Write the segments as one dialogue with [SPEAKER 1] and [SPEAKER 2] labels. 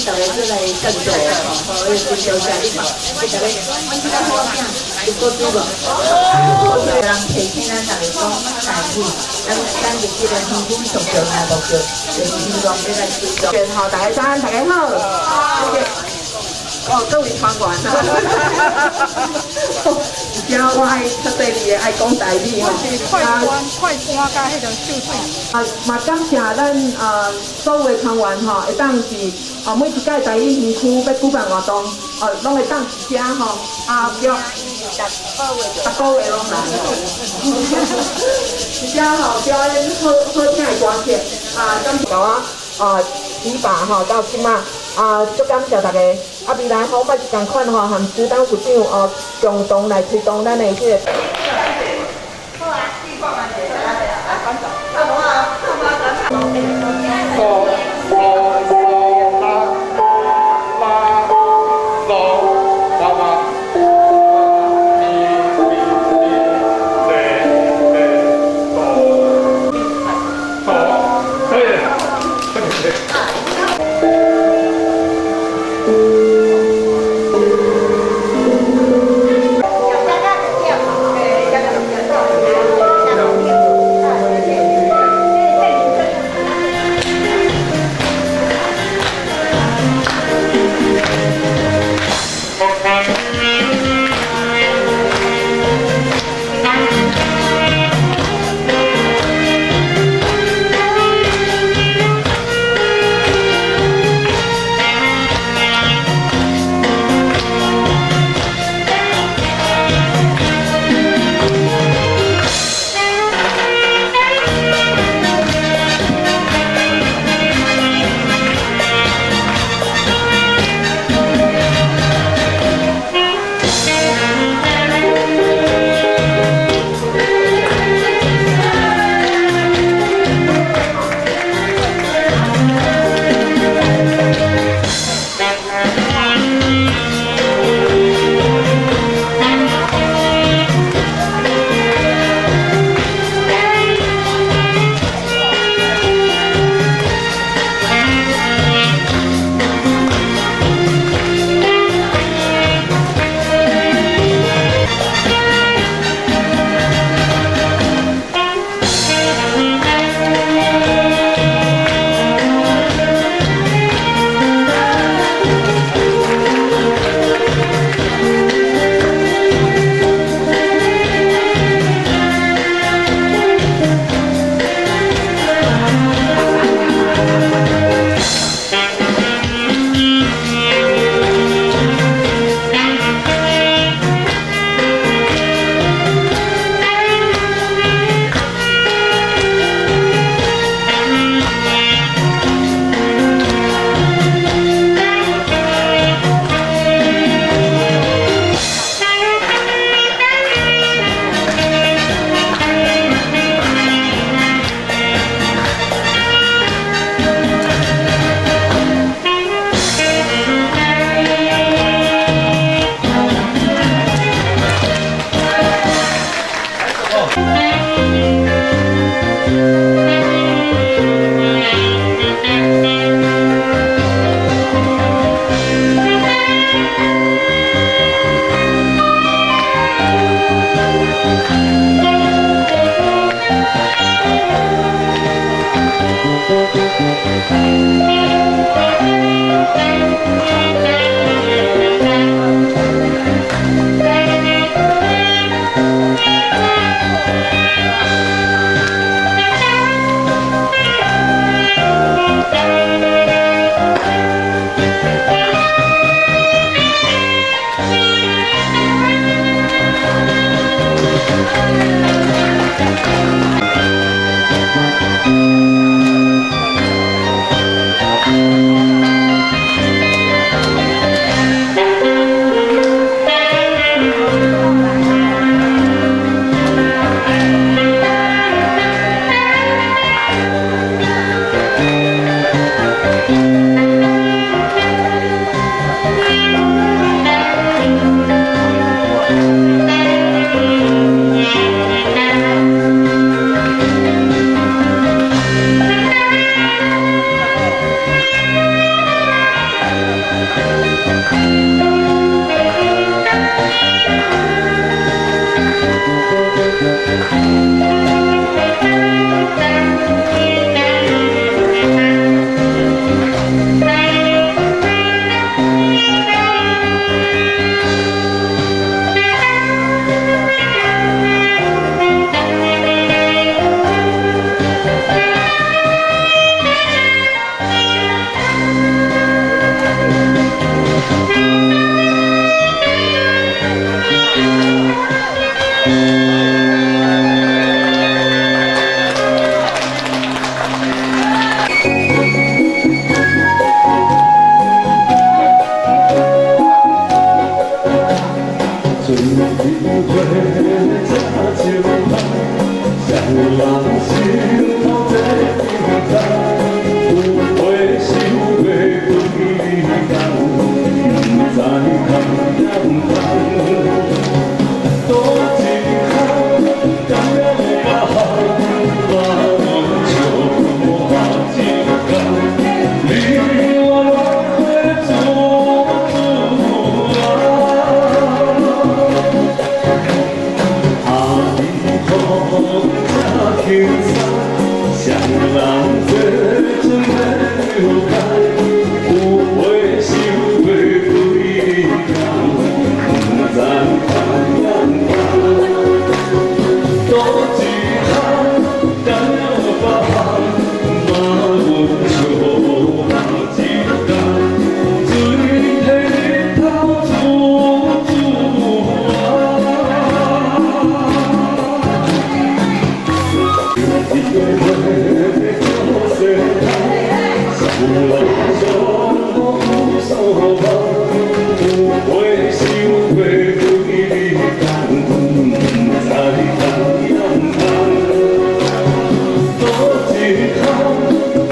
[SPEAKER 1] 大家做來贊助吼，好，真多謝你嘛，這大家，阮這個好囝，有過拄無？人提醒咱大家講台語，咱咱這個園區上重要目標，就是希望欲來推動。
[SPEAKER 2] 好，大家早安，大家好。哦，各位團員，而且我愛較細膩的愛講台語吼。
[SPEAKER 3] 快關快關佮彼个秀水。
[SPEAKER 2] 啊，嘛感謝咱所有的團員吼，會當是每一屆台語園區欲舉辦活動，哦，攏會當佇遮吼，啊，表，逐個月攏來。佇遮吼表演好好聽的歌曲，啊，感謝我提拔吼到這馬。啊，足感謝大家。啊，未來吼，嘛是仝款吼，和朱董事長哦，共同來推動咱的這個。
[SPEAKER 4] 好啊。
[SPEAKER 5] 有人上有所望，有回想过对你讲，不知怎样讲。多一项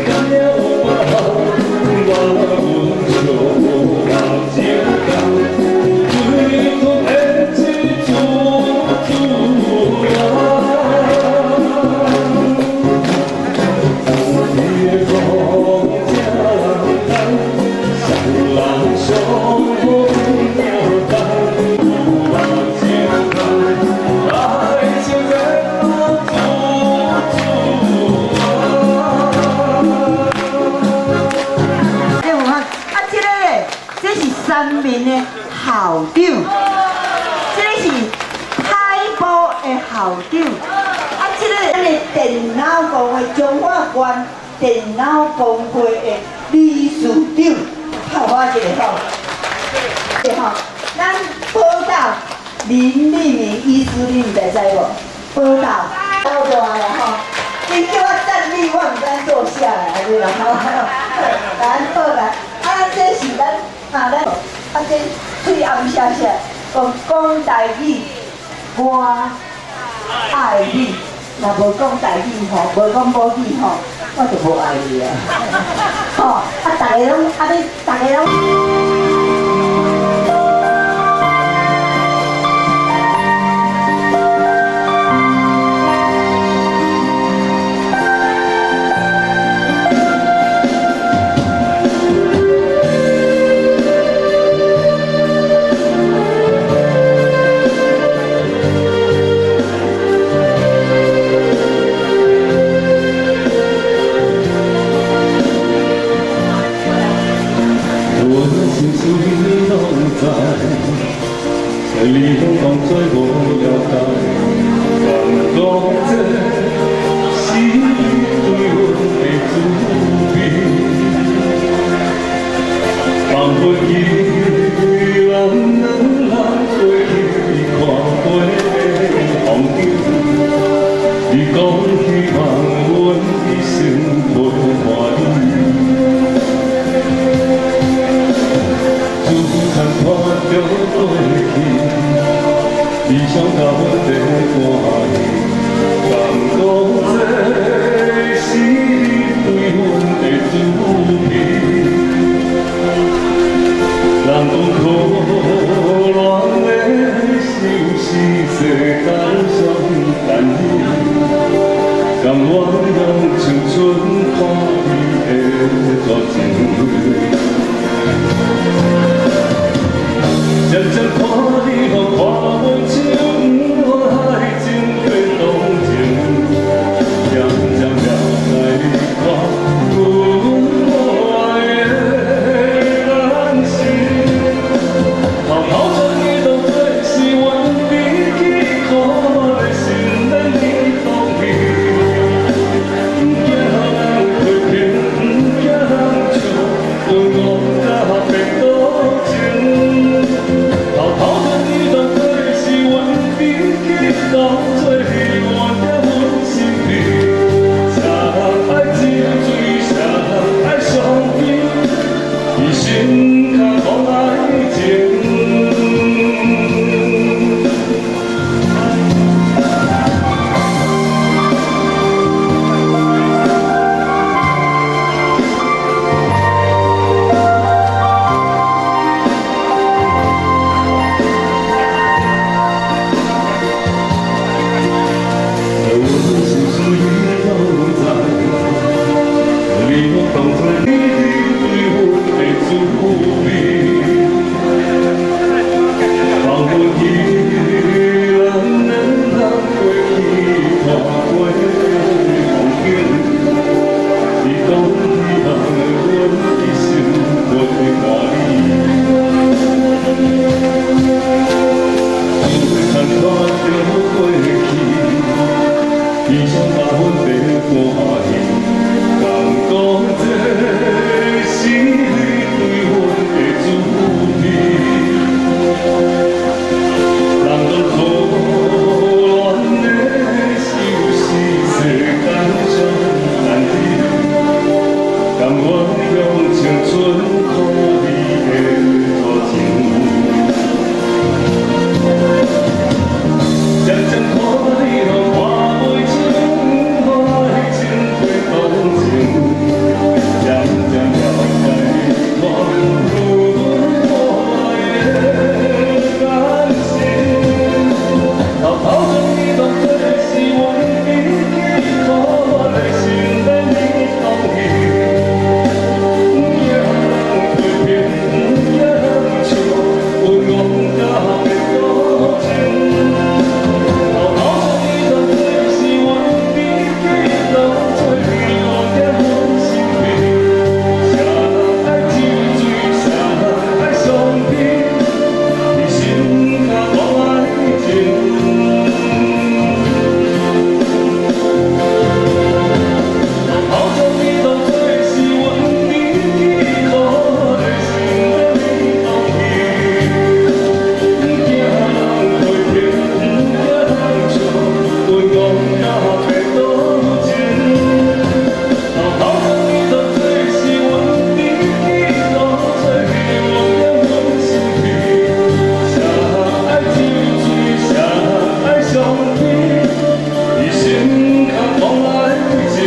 [SPEAKER 5] 敢有梦，我阮笑目睭干，对阮的一丝丝啊。你的讲这难，谁人上好了解？目睭干，爱情的路丝丝啊。
[SPEAKER 1] 你有看啊？這个咧，這是三民的校長，這個是海埔的校長，啊，這个咱的電腦工會彰化縣電腦工會的理事長，拍我一个吼，對吼，咱寶島林立明醫師，你毋知知無？寶島好大啦吼，伊叫我站立，我毋敢坐下來對啦吼。咱好來，啊，這是咱啊咱啊這喙暗寫寫，講講台語，我愛你。若無講台語吼，無講母語吼，我就無愛你啊。吼，啊，逐个攏啊，欲逐个攏。
[SPEAKER 5] 阮心事你拢知，你拢當作無了解，敢講這是你對阮的慈悲，放袂記咱兩人過去看過的風景，你講希望阮一生陪伴你。自看看著過去，理想甲阮的關係，敢講這是你對阮的慈悲。人講可憐的相思世間上難忍，甘願用青春看你的絕情。漸漸看你予看袂清，我愛情變動情，漸漸了解你看阮無愛的眼神，偷偷將你當作是阮悲劇，可憐的心免你放棄，毋驚人批評，毋驚人笑，阮講甲變多情。偷偷將你當作是阮悲劇，當作留在阮身邊。誰愛酒醉，誰愛傷悲，一生較講愛情。阮心事你攏知，你攏當作你對阮的慈悲，放袂記咱兩人過去看過的風景，你講希望阮一生陪伴你。看看著過去，理想甲阮的關係，敢講這是你對阮的慈悲。人講可憐的相思世間上難忍，甘願用像春苦味的热情。渐渐看你予看袂清，予爱情过动情，渐渐了解我阮无爱的感情。偷偷将你当作是阮知己，可怜的心欲你放弃。不惊批评，不惊笑，阮戆甲变多情。偷偷将你当作是阮知己，当作你留在阮身边。谁人爱酒醉，谁人爱伤悲，你心较讲爱情。偷偷将你当作是阮知己，可怜心欲你放弃。不惊人批评，不惊人笑，阮戆甲变多情。偷偷将你当作是阮知己，当作你留在阮身边。谁人爱酒醉，谁人爱伤悲，你心较讲爱情。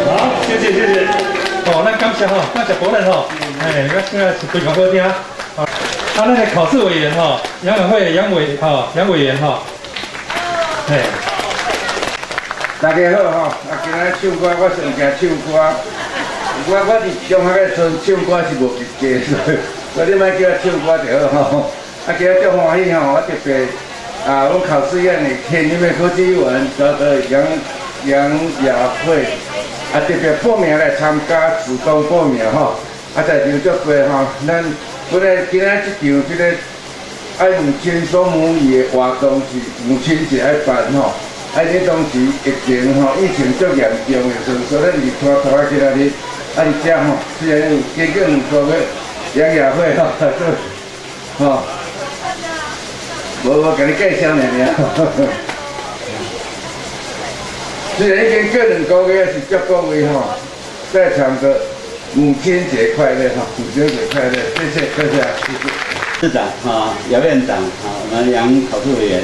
[SPEAKER 6] 好，謝謝謝謝。哦，咱感謝吼，感謝博仁吼，哎，我現在是非常好聽。啊，咱的考試委員吼，楊永慧楊委吼，楊委員吼，嘿。
[SPEAKER 7] 大家好吼，啊，今仔唱歌，我上驚唱歌。我伫中學的時陣唱歌是無及格，所以你莫叫我唱歌就好吼。啊，今仔足歡喜吼，我特別啊，阮考試院的現任的考試委員叫做楊楊雅慧，啊，特別報名來參加，主動報名吼。啊，在場足濟吼，咱本來今仔這場這個愛母親說母語的活動是母親節愛辦吼。啊！你當時疫情吼，疫情足嚴重的時陣，所以咱是拖拖啊今仔日，啊佇遮吼，雖然有經過兩個月，楊雅慧吼，吼，無無，共你介紹爾爾。雖然已經過兩個月，是祝各位吼，在場的母親節快樂吼，母親節快樂，謝謝謝謝謝謝。
[SPEAKER 8] 市長哈，姚院長哈，我們楊考試委員。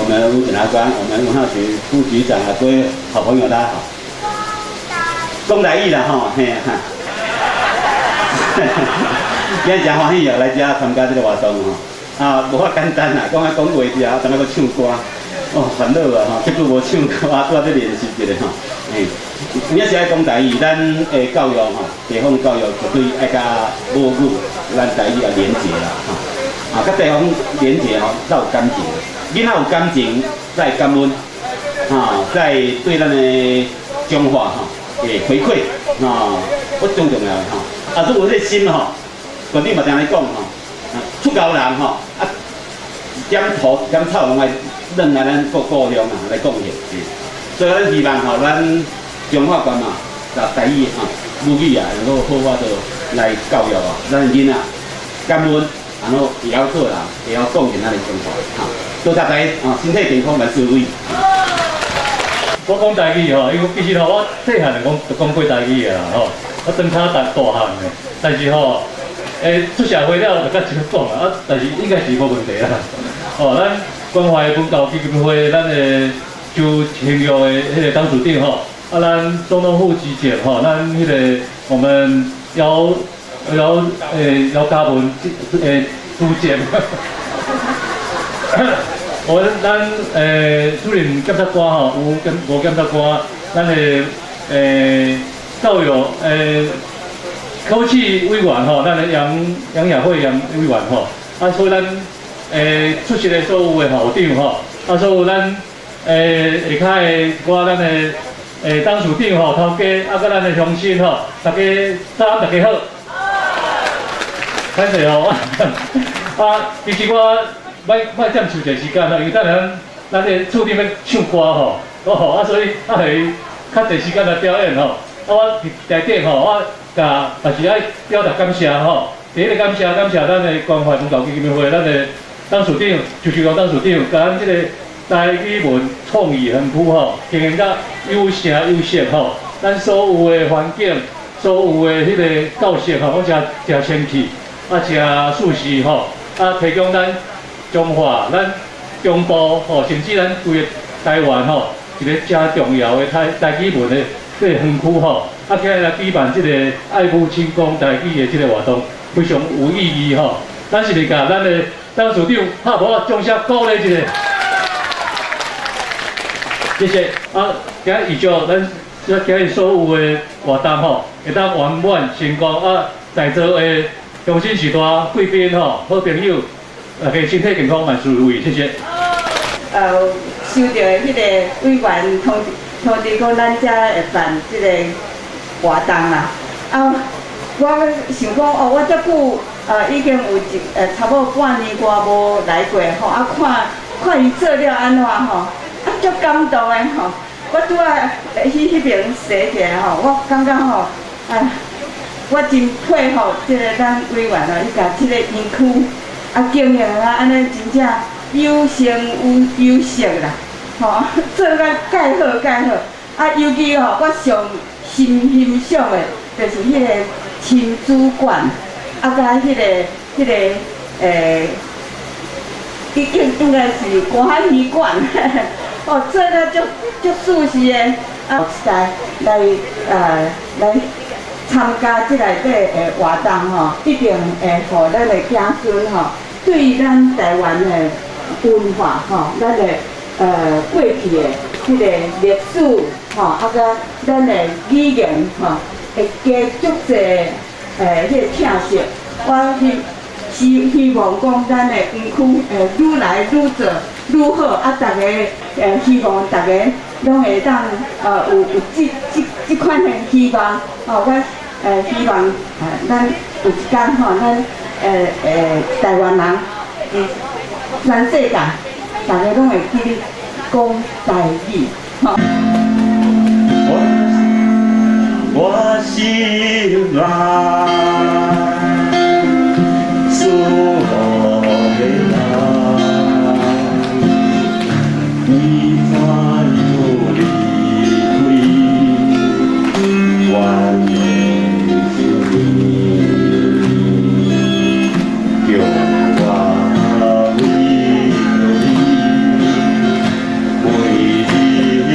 [SPEAKER 8] 我們吳檢察官，我們文化局副局長啊，各位好朋友，大家好。講台語啦吼，嘿哈。今日真歡喜啊，來遮參加這個活動吼。啊，無法簡單啦，講啊講話之後，等下閣唱歌，哦，煩惱啊吼，這久無唱歌，啊，拄仔咧練習一下吼。嘿，有影是愛講台語，咱的教育吼，地方教育絕對愛佮母語，咱台語也連結啦吼。啊，佮地方連結吼，才有感情。囡仔有感情，才會感恩，哈，才會對咱的中華吼會回饋，吼，我最重要的吼。啊，如果有這個心吼，館長嘛定來講吼，出高人吼，啊，減土減草攏愛轉來咱故鄉啊來貢獻。所以咱希望吼，咱彰化縣嘛，就台語吼母語啊，能夠好好的來教育啊，咱囡仔感恩，然後會曉做人，會曉貢獻咱的中華，哈。祝大家啊，身體健康，萬事如意。
[SPEAKER 6] 我講台語吼，因為其實吼，我細漢就講就講過台語的啦吼。我長較大大漢的，但是吼，出社會了就較少講啦。啊，但是應該是無問題啦。哦，咱關懷文教基金會，咱的周清玉的彼個董事長吼，啊，咱總統府之前吼，咱彼個我們姚姚姚嘉文主席。我咱主任檢察官吼，有檢吳檢察官，咱的教育考試委員吼，咱的楊楊雅慧楊委員吼，啊，所以咱出席的所有的校長吼，啊，所有咱下跤的我咱的董事長吼，頭家啊，佮咱的鄉親吼，大家早安，大家好。歹勢吼，啊，其實我。莫莫佔傷濟時間啦，因為等下咱咱的厝頂欲唱歌吼，哦啊，所以啊會較濟時間來表演吼。啊，我佇台頂吼，我共嘛是愛表達感謝吼。第一个感謝感謝咱的關懷文教基金會，咱的董事長周秀光董事長，共咱這個台語文創意園區吼，經營甲有聲有色吼，咱所有的環境，所有的彼個教室吼，攏誠誠清氣，啊，誠舒適吼，啊，提供咱彰化、咱中部吼，甚至咱規個台灣吼，一个誠重要的台台語文的這個園區吼，啊，今日來舉辦這個愛母親講台語的這個活動，非常有意義吼。咱是毋是共咱的董事長拍鼓仔掌聲鼓勵一下？謝謝。啊，今日預祝咱這今日所有的活動吼，會當圓滿成功。啊，在座的鄉親序大貴賓吼，好朋友，大家身體健康，萬事如意，謝謝。
[SPEAKER 9] 收著彼个委員通通知講，咱遮會辦這個活動啦。啊，我想講哦，我遮久已經有一差不多半年外無來過吼，啊看看伊做了按怎吼，啊足感動的吼。我拄仔去彼爿踅一下吼，我感覺吼，啊，我真佩服這个咱委員哦，伊共這个園區啊經營啊，按呢真正有聲有有色啦，吼，做甲蓋好蓋好。啊，尤其吼，我上欣欣賞的，就是彼個親子館，啊，佮彼個，應應應該是歌仔戲館，哦，做甲足足舒適的，啊，來來來參加這內底的活動吼，一定會予咱的子孫吼，對咱台灣的文化吼，咱的過去的彼個歷史吼，啊，佮咱的語言吼，會加足濟彼個特色。我希希希望講咱的園區會愈來愈做愈好，啊，逐家希望逐家攏會當有有這這這款的希望，吼，我希望咱有一天吼，咱台灣人佇全世界，逐家攏會記得講台語，吼。
[SPEAKER 5] 我我心內思的人，你怎樣離開？我的心叫我為著你，為你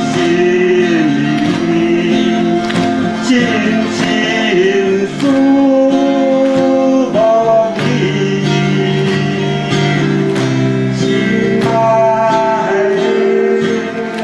[SPEAKER 5] 心裡深深思慕你，親愛的我。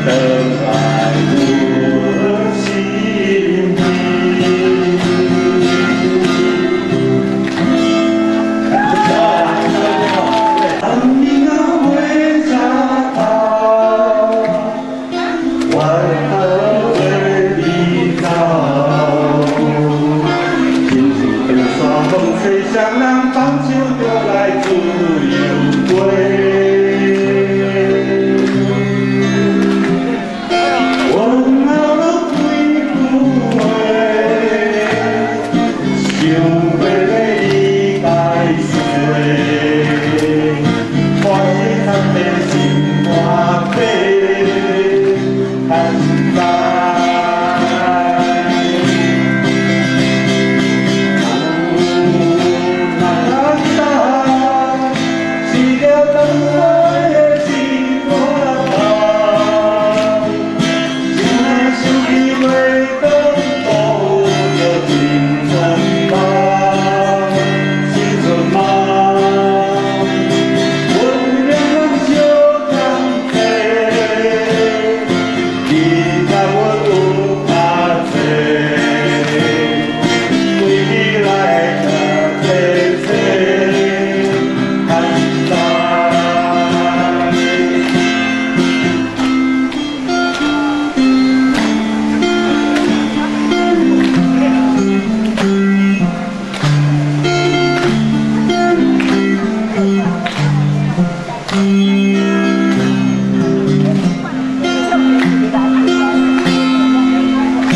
[SPEAKER 5] 轉來阮身邊。當你若回家頭，我做你走。亲像长山风吹，双人放手就来自由飞。阮后落几句话，想欲你解释。我是藏在心肝底，较实在。有哪是了转来的一半梦，想来想去袂当顾着青春梦，青春梦。阮两人相牵牵，你甲阮有较济，对你来甲提醒，较实在。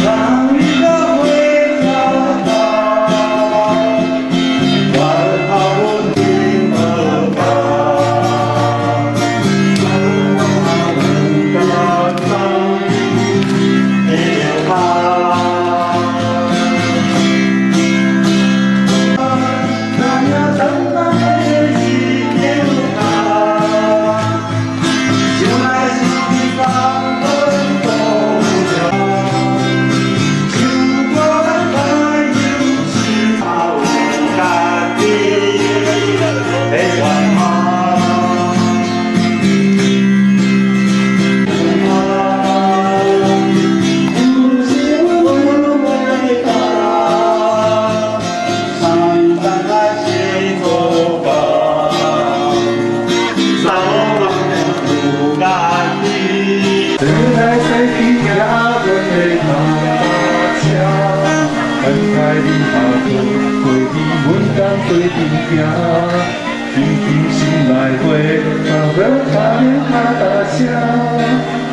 [SPEAKER 5] 人若回家头，我头阮无放，有担当的空。那领等来的是叫他，想来想去三分都着。唱歌咱来游是有家己的愿望。不是阮袂当，三等来是做工，查某人有家己。踅来踅去骑阮的脚踏车，等待你下课，陪你每工做阵行。轻轻心内话，看着敲恁脚踏声，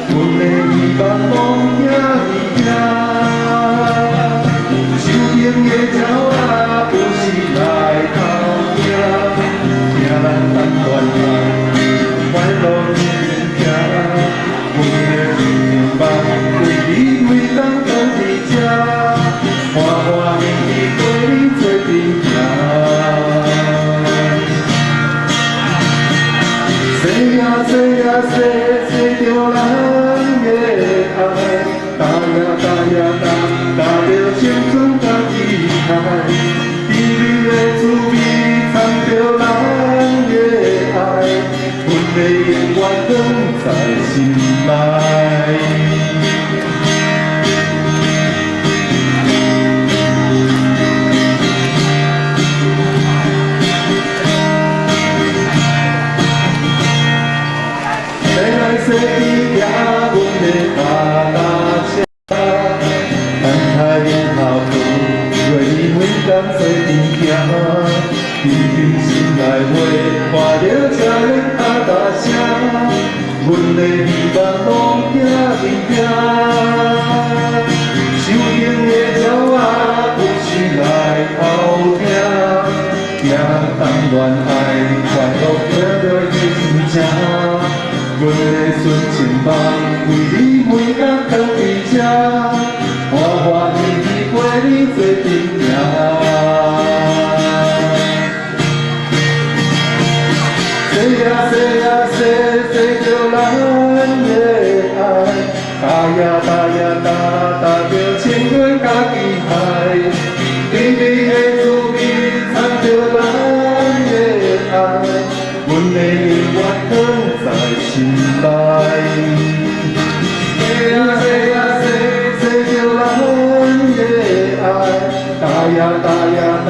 [SPEAKER 5] 阮的希望拢行伫遐。树顶的鸟仔不时来偷听，听咱谈恋爱，快乐天天听。阮的纯情梦，为你每工囥伫这，欢欢喜喜陪你做阵行。踅呀踅呀踅，踅著咱的爱，搭呀搭呀搭，搭著青春甲期待。甜蜜的滋味藏著咱的爱，阮会永远藏在心内。踅来踅去，骑阮的脚踏车，等待日头出，陪你每工做阵行。甜甜心内话，看著车的脚踏声，阮的希望拢行伫遐。树顶的鸟仔不时来偷听，听谈恋爱，快乐听著真正。阮的纯情梦，为你每工囥伫这，欢欢喜喜陪你做阵行。踅呀踅呀踅，踅著咱的爱，搭呀搭呀搭，搭著青春甲期待。甜蜜的滋味藏著咱的爱，阮会永远藏在心内。啊踅啊踅，踅著咱的愛，踏呀踏呀踏，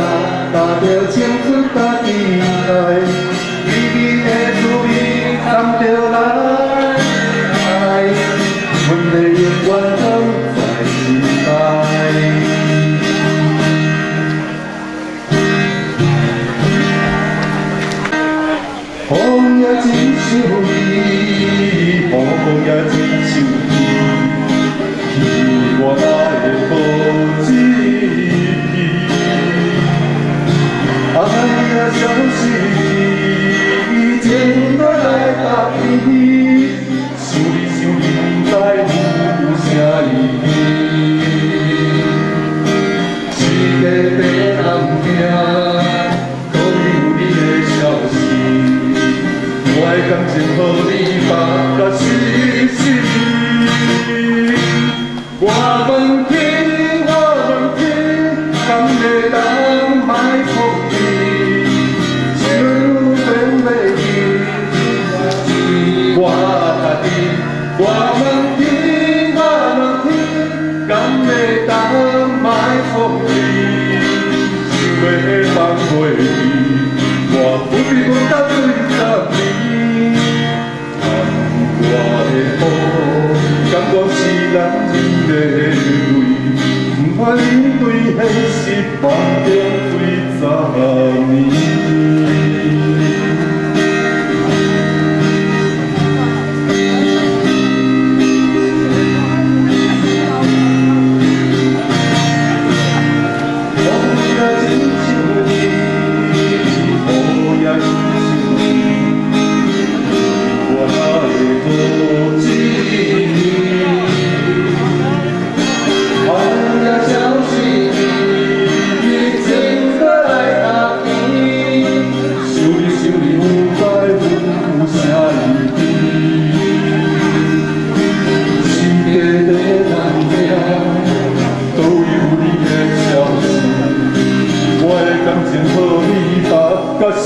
[SPEAKER 5] 踏著青春家己來，美美的滋味藏著咱愛，阮會永遠藏在心內。風也真秀美，風也真秀美，彼我來好一彼。愛也消失去，情來搭甜，想你想你，不知有啥意義。一个地暗行，倒有你的消息。我的感情予你放甲死死。我問天，我問天，敢會當莫放棄？想變袂記，我家己。我問天，我問天，敢會當莫放棄？想欲放袂記，我不必問甲幾十年。我的雨，感覺是男人的淚，不怕面對現實，放著幾十年。風也真秀美，雨也真秀美，我來好一暝。愛也消失去，情閣來搭甜，想你想你，不知有啥意義。一个地难行，都有你的消息，我的感情予你放甲死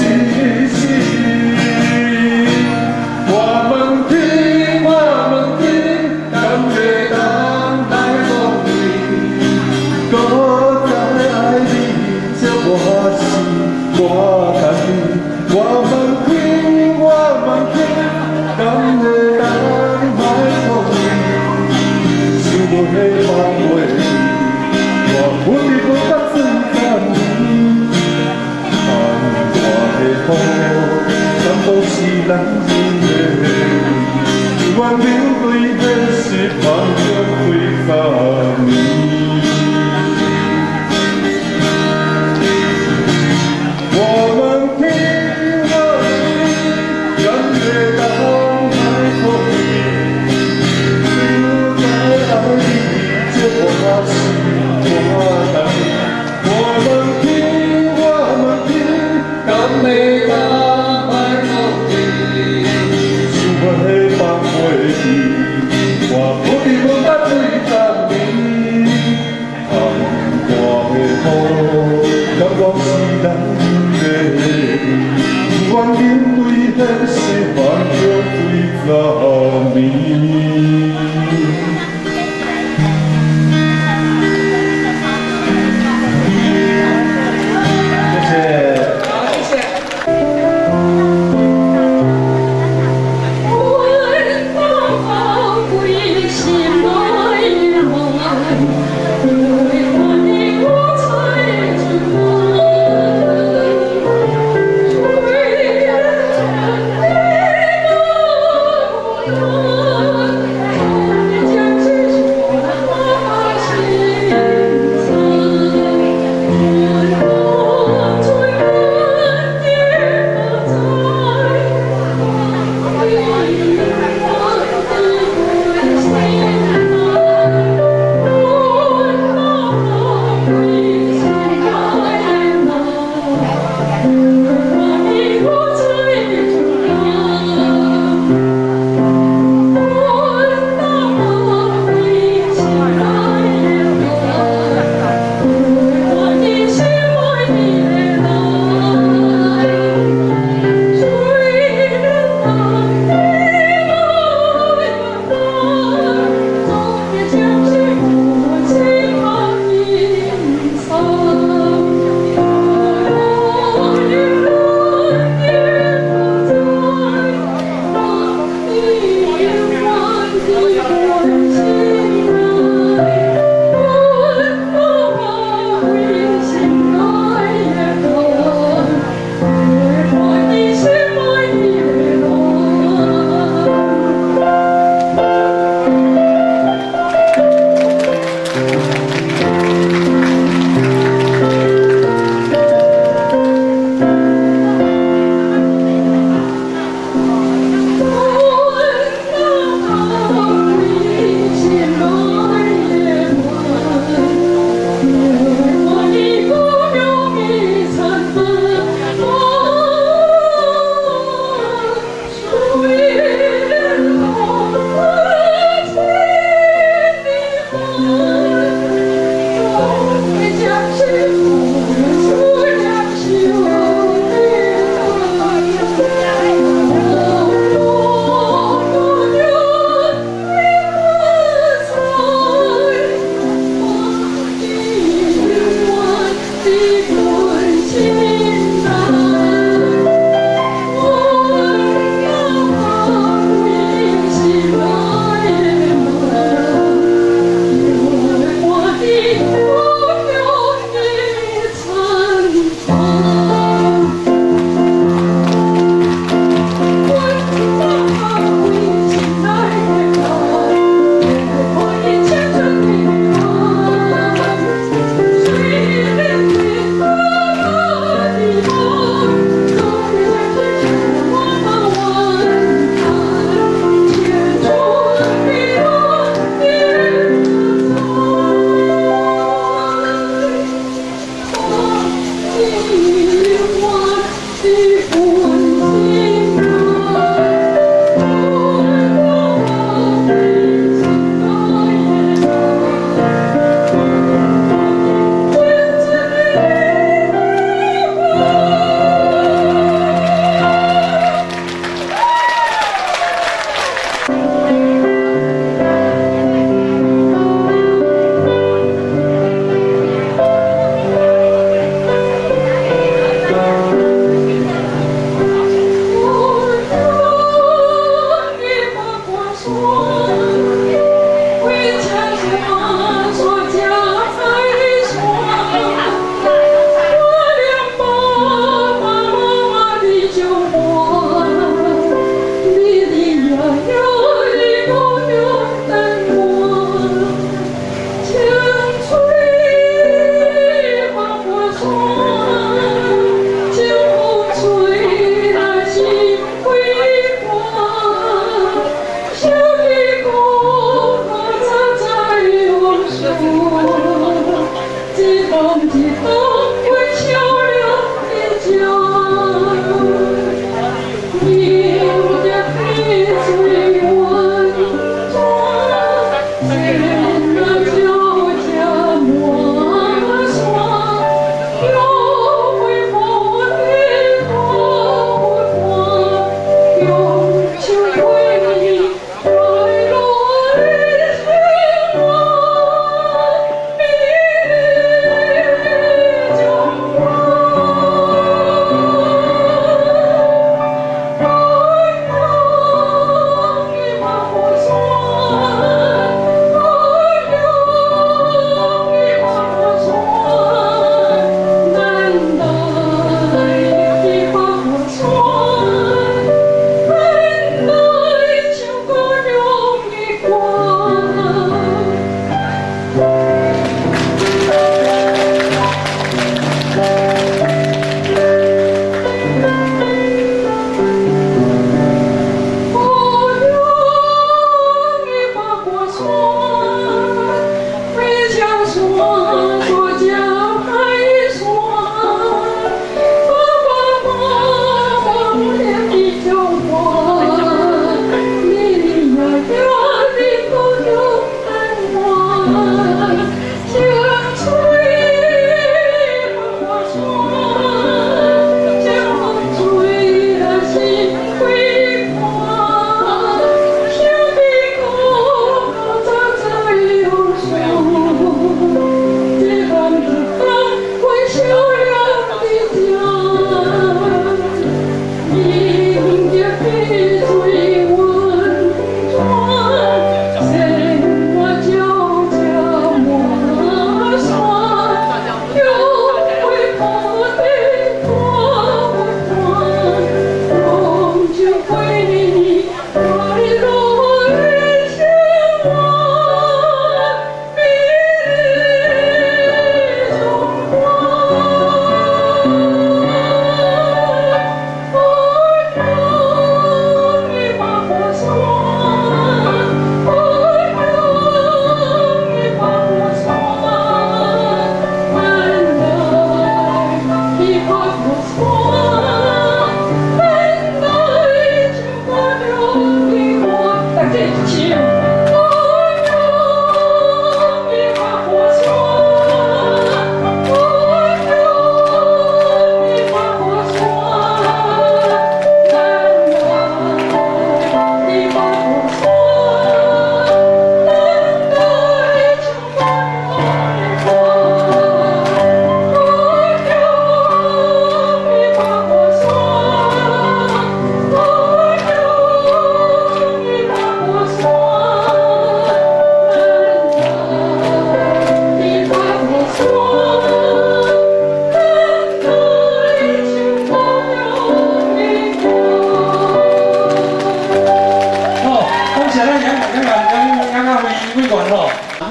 [SPEAKER 5] 死。我問天，我問天，敢會當來放棄？搁再愛你這我是我家己。我問天，我問天，敢會當莫放棄？想欲放袂記，我不知不覺醉十年。盼我的雨，敢都是男人的淚，愿面對現實，放著幾十年。我問天，我問天，敢會當莫放棄？想再愛你，這我是我家己。我問天，我問天，敢會當莫放棄？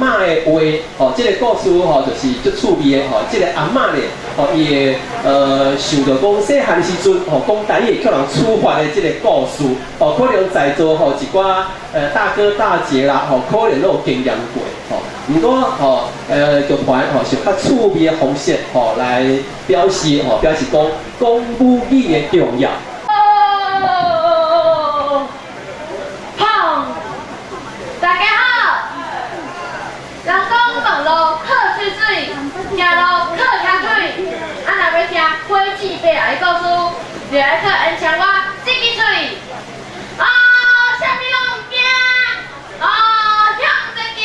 [SPEAKER 10] 嬷的話，吼，這個故事吼就是足趣味的吼。這個阿嬤咧，吼伊會想著講細漢時陣吼講台語會予人處罰的這個故事，吼，可能在座吼一寡大哥大姐啦，吼，可能攏有經驗過，吼。毋過吼，劇團吼是較趣味的方式吼來表示吼，表示講講母語的重要。
[SPEAKER 11] 砰！大家好，人講問路靠喙水，行路靠跤腿。啊，若欲聽火箭伯仔的故事，就愛靠緣翔我這支喙。啊，啥物攏毋驚，啊，向前行。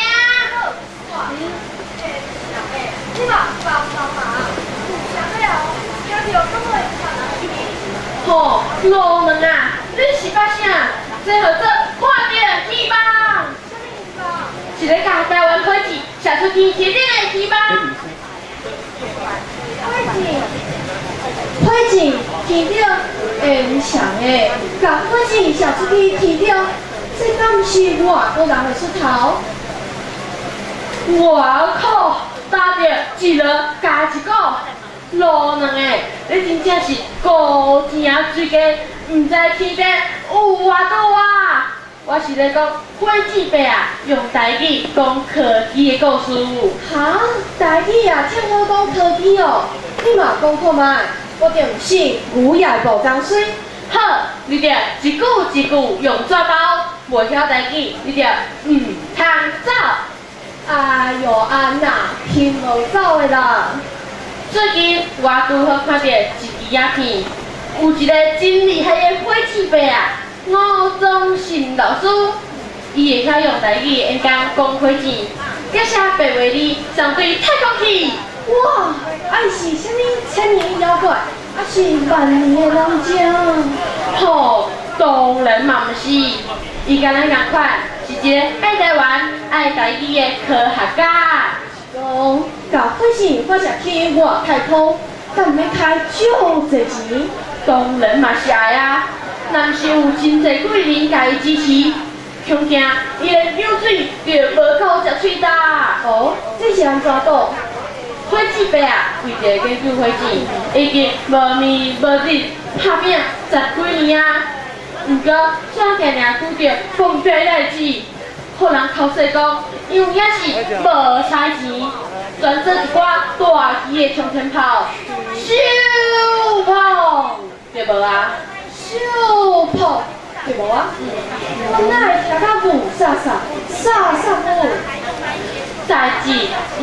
[SPEAKER 4] 你嘛幫幫忙，有啥了？聽著講話
[SPEAKER 11] 吼，老卵啊，你是捌啥？這號做看著希望。是咧共台灣火箭射出去天頂的希望。
[SPEAKER 4] 火箭，火箭天頂會翔的，共火箭射出去天頂，這敢毋是外國人的出頭？
[SPEAKER 11] 外口打著一落加一個，老卵的，你真正是高天水雞，毋知天地有偌大啊！我是咧講火箭伯啊，用台語講科技的故事。
[SPEAKER 4] 哈，台語啊，聽好講科技哦，你嘛講看覓，我就毋信牛也會無仝媠。
[SPEAKER 11] 好，你著一句一句用紙包，無曉台語，你著毋通走。
[SPEAKER 4] 哎喲，安娜，聽無走的啦。
[SPEAKER 11] 最近我拄好看著一支影片，有一個真厲害的火箭伯啊，吳宗信老師，伊會曉用台語演講講火箭，寄寫白話字送對太空去。
[SPEAKER 4] 哇，啊伊是啥物千年妖怪，抑是萬年的老精？
[SPEAKER 11] 吼，當然嘛毋是，伊佮咱仝款，是一個愛台灣、愛台語的科學家。
[SPEAKER 4] 講，共火箭發射去外太空，敢毋免開足濟錢？
[SPEAKER 11] 當然嘛是愛啊！若毋是有真濟貴人共伊支持，恐驚伊的羊水就無夠食喙焦。
[SPEAKER 4] 哦，這是按怎講？
[SPEAKER 11] 火箭伯啊，為著研究火箭，已經無眠無日拍拚十幾年啊。毋過，煞定定拄著碰壁的代誌，予人口說講，伊有影是無嘥錢，專做一寡大支的沖天炮，咻砰，對無啊？
[SPEAKER 4] 咻砰，對無啊？我哪會聽甲霧煞煞，煞煞霧？
[SPEAKER 11] 代誌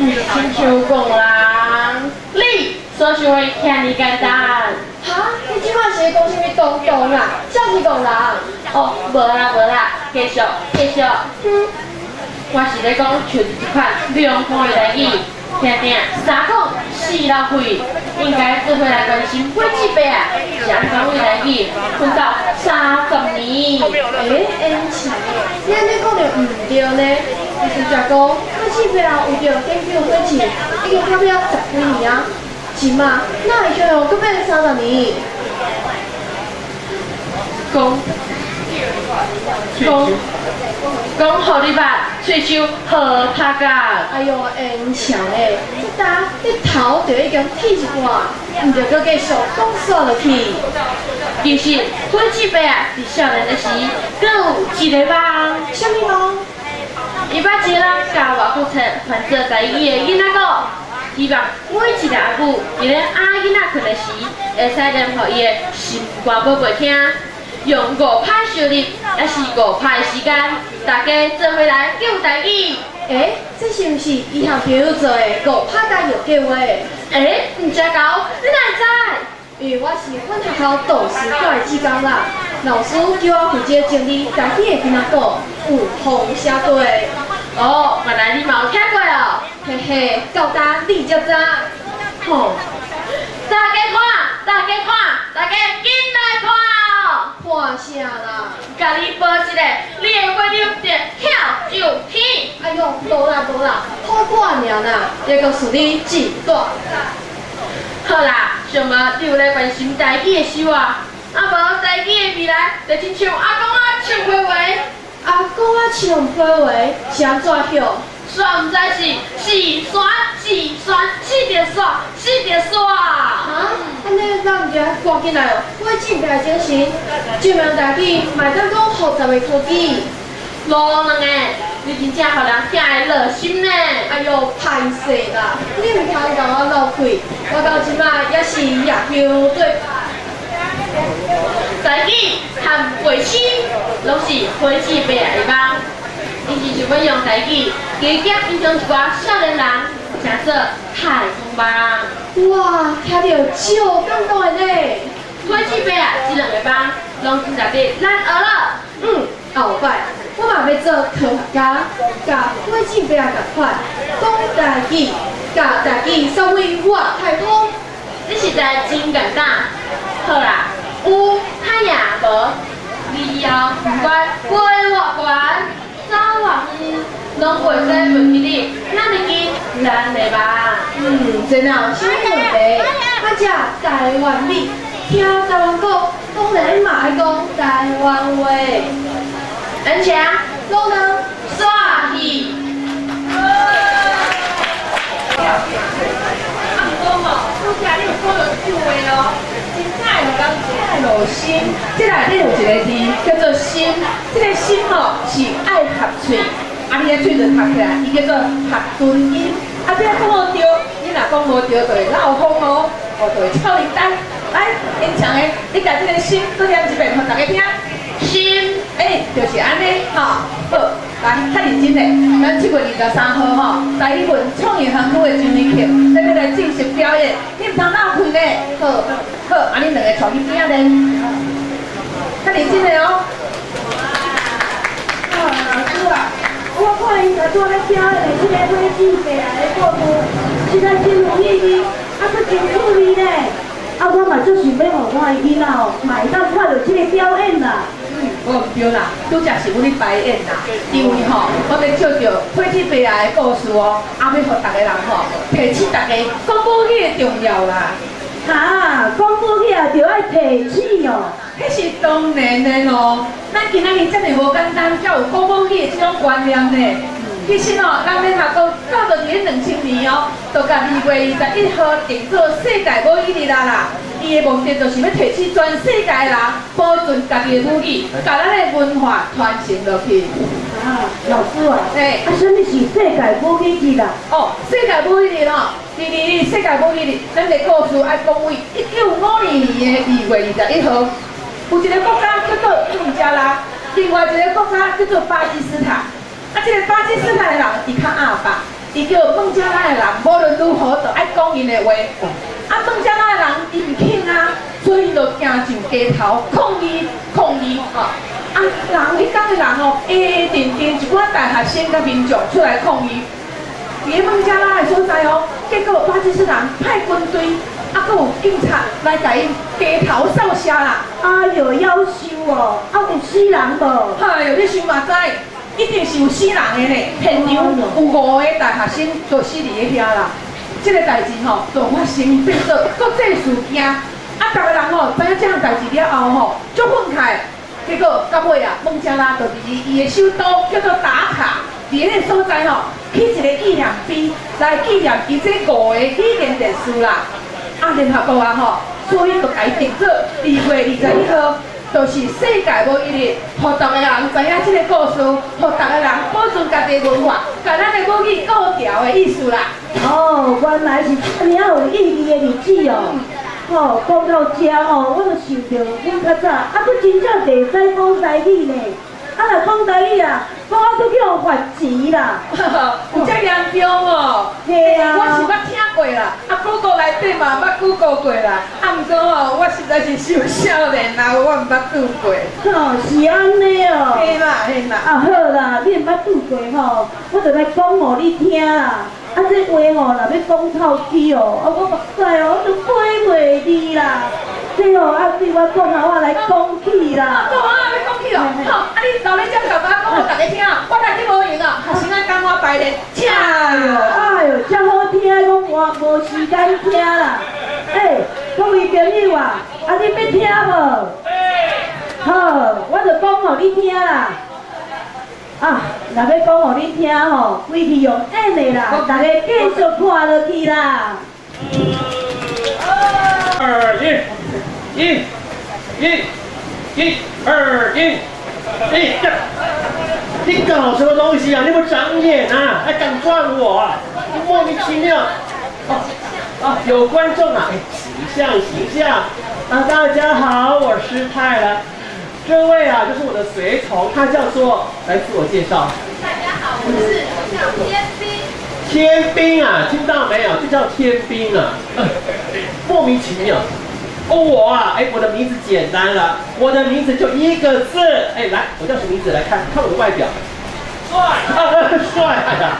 [SPEAKER 11] 毋是親像戇人，你所想的遐爾簡單。
[SPEAKER 4] 哈？你這擺是咧講啥物東東啊？啥是戇人？
[SPEAKER 11] 哦，無啦無啦，繼續繼續。哼，我是咧講像這款涼快的代誌，聽聽三講四流血，應該做伙來關心火箭伯啊，是按怎為台語奮鬥30年。
[SPEAKER 4] 欸，緣翔的，你按呢講著毋對呢。你拄才講火箭伯啊，為著研究火箭，已經拍拚十幾年啊，這馬哪會向閣變30年？
[SPEAKER 11] 講講講，予你捌，喙鬚好拍甲。
[SPEAKER 4] 哎喲，緣翔的，這焦你頭就已經剃一半，毋著閣繼續講煞落去。
[SPEAKER 11] 其實火箭伯啊，佇少年的時，閣有一个夢。
[SPEAKER 4] 啥物夢？
[SPEAKER 11] 伊捌一个人共外國冊翻做台語的囡仔鼓，希望每一个阿母佇咧阿囡仔睏的時，會使念予伊的心肝寶貝聽。用五拍收入，抑是五拍的時間，大家做伙來救台語。
[SPEAKER 4] 欸，這是毋是伊和朋友做的五拍加油計劃？
[SPEAKER 11] 欸，毋正𠢕，你哪會知？
[SPEAKER 4] 因為我是阮學校圖書館的志工啦，老師叫我負責整理台語的囡仔鼓，有風寫過。
[SPEAKER 11] 哦，原來你嘛有聽過哦。
[SPEAKER 4] 嘿嘿，到今你才知。
[SPEAKER 11] 吼，大家看，大家看，大家緊來看哦！
[SPEAKER 4] 看啥啦？
[SPEAKER 11] 共你報一个，你會飛著跳上天。
[SPEAKER 4] 哎喲，無啦無啦，好看爾啦，抑閣輸你一大截。
[SPEAKER 11] 好啦，上無你有咧關心台語的生活，啊無台語的未來，就親像阿公仔唱批話。
[SPEAKER 4] 阿公仔唱批話是按怎曉？
[SPEAKER 11] 煞毋知是是山是山，四条线四条线。
[SPEAKER 4] 啊，按呢咱毋就爱赶紧来哦，火箭伯的精神，证明台语嘛会当讲复杂的科技。
[SPEAKER 11] 无两个，你真正予人听会落心呢。
[SPEAKER 4] 哎哟，歹势啦，你毋通共我落气，我到这马也是野球队。
[SPEAKER 11] 台语和背心拢是火箭伯的梦，伊是想欲用台语加减影响一寡少年人，成做太空梦。
[SPEAKER 4] 哇，听著足感動的呢。
[SPEAKER 11] 火箭伯啊，這兩個夢攏真值得咱學了。
[SPEAKER 4] 嗯，後擺我嘛欲做科學家，佮火箭伯仝款，講台語，共台語送去外太空。
[SPEAKER 11] 你實在真簡單。好啦，有較也無，你以後不管飛偌懸，走偌遠，攏袂使袂記得咱的根，咱的夢。
[SPEAKER 4] 嗯，這哪有啥物問題？咱這台灣語，聽台灣講，當然嘛愛講台灣話。
[SPEAKER 11] 而且，
[SPEAKER 4] 老人
[SPEAKER 11] 煞去。
[SPEAKER 12] 啊，毋過吼，拄才你有講著一句話哦，真正會予人聽會落心。這內底有一個字叫做心，這個心吼是愛合喙，啊，你的喙就合起來，伊叫做合唇音。啊，這講無對，你若講無對，就會漏風哦，哦，就會臭靈丹。來，現場的，你共這個心閣念一遍，予大家聽。
[SPEAKER 11] 心，
[SPEAKER 12] 欸，就是按呢，吼，好，來，較認真的，咱7月23號吼，台語文創意園區的周年慶，咱欲來正式表演，你毋通落氣呢，好，好，啊，恁兩个𤆬去邊仔練，較認真的哦。
[SPEAKER 9] 啊，老師啊，我看𪜶拄仔咧表演的這個火箭伯仔的故事，實在真有意義，啊，閣真趣味呢。啊，我嘛足想欲予我的囡仔哦，嘛會當看著這个表演啦。
[SPEAKER 12] 無毋對啦，拄才是阮咧排演啦，因為吼，我欲借著火箭伯仔的故事哦，啊，欲予逐个人吼提醒大家講母語的重要啦。
[SPEAKER 9] 哈，講母語也著愛提醒哦。
[SPEAKER 12] 彼是當然的咯，咱今仔日遮爾無簡單，才有講母語的這種觀念呢。其實哦，咱聯合國早就佇咧2000年哦，就共2月21號定做世界母語日啊啦。伊的目的就是欲提醒全世界的人保存家己的母語，共咱的文化傳承落去。
[SPEAKER 9] 啊，老師啊，
[SPEAKER 12] 欸，
[SPEAKER 9] 啊，啥物是世界母語日啦？
[SPEAKER 12] 哦，世界母語日吼，第二日世界母語日，咱的故事愛講為1952年的2月21號，有一個國家叫做孟加拉，另外一個國家叫做巴基斯坦。啊，這個巴基斯坦的人伊較鴨霸，伊叫孟加拉的人無論如何都愛講𪜶的話。啊，孟加拉的人伊毋肯啊，所以就行上街頭抗議抗議吼。啊，人彼工的人吼，會陣陣一寡大學生佮民眾出來抗議，佇咧孟加拉的所在哦，結果巴基斯坦派軍隊，啊，閣有警察來共𪜶街頭掃射啦。
[SPEAKER 9] 哎喲，夭壽哦，啊有死人無？
[SPEAKER 12] 哎喲，你想嘛知，一定是有死人的呢。現場有五個大學生就死佇咧遐啦。這個代誌吼，就發生變做國際事件。啊，逐个人吼知影這項代誌了後吼，足憤慨。結果到尾啊，孟加拉就佇伊的首都叫做達卡，佇彼個所在吼，起一個紀念碑來紀念伊這五个語言戰士啦。啊，聯合國啊吼，所以就共伊定做2月21號，就是世界母語日，予逐个人知影這個故事，予逐个人保存家己的文化，共咱的母語顧牢的意思啦。
[SPEAKER 9] 哦，原來是這爾仔有意義的日子哦。吼，講到這吼，我就想著阮較早，啊，閣真正袂使講台語呢。啊，若講台語啊，講啊閣去予罰錢啦。
[SPEAKER 12] 有遮嚴重哦？
[SPEAKER 9] 嘿啊。
[SPEAKER 12] 我是捌聽過啦，啊，Google 內底嘛捌 Google 過啦。啊，毋過吼，我實在是傷少年啦，我毋捌拄過。
[SPEAKER 9] 吼，是按呢哦。
[SPEAKER 12] 嘿啦，嘿啦。
[SPEAKER 9] 啊好啦，你毋捌拄過吼，我就來講予你聽啦。啊，這話吼，若欲講透氣哦，啊，我目屎哦，我都背袂離啦。這吼啊，對我講啊，我來講起啦。
[SPEAKER 12] 講啊，欲講起哦。好，啊，你留咧遮共我講予大家聽，我來去無閒哦，學生愛共我排練，請。
[SPEAKER 9] 哎喲，哎喲，遮好聽，講我無時間聽啦。欸，各位朋友啊，啊，恁欲聽無？好，我就講予你聽啦。啊，若欲講予恁聽吼，規氣用演的啦，大家繼續看落去啦。
[SPEAKER 6] 二一，一，一，一，二一，一，你搞什麼東西啊？你有沒有長眼啊？還敢撞我啊？你莫名其妙。哦啊，有觀眾啊！形象形象啊！大家好，我失態了。這位啊，就是我的隨從，他叫做，來自我介紹。
[SPEAKER 13] 大家好，我是叫天兵。
[SPEAKER 6] 天兵啊，聽到沒有？這叫天兵啊，莫名其妙。哦，我啊，哎，我的名字簡單了，我的名字就一個字。哎，來，我叫什麼名字？來看看我的外表，帥，帥呀！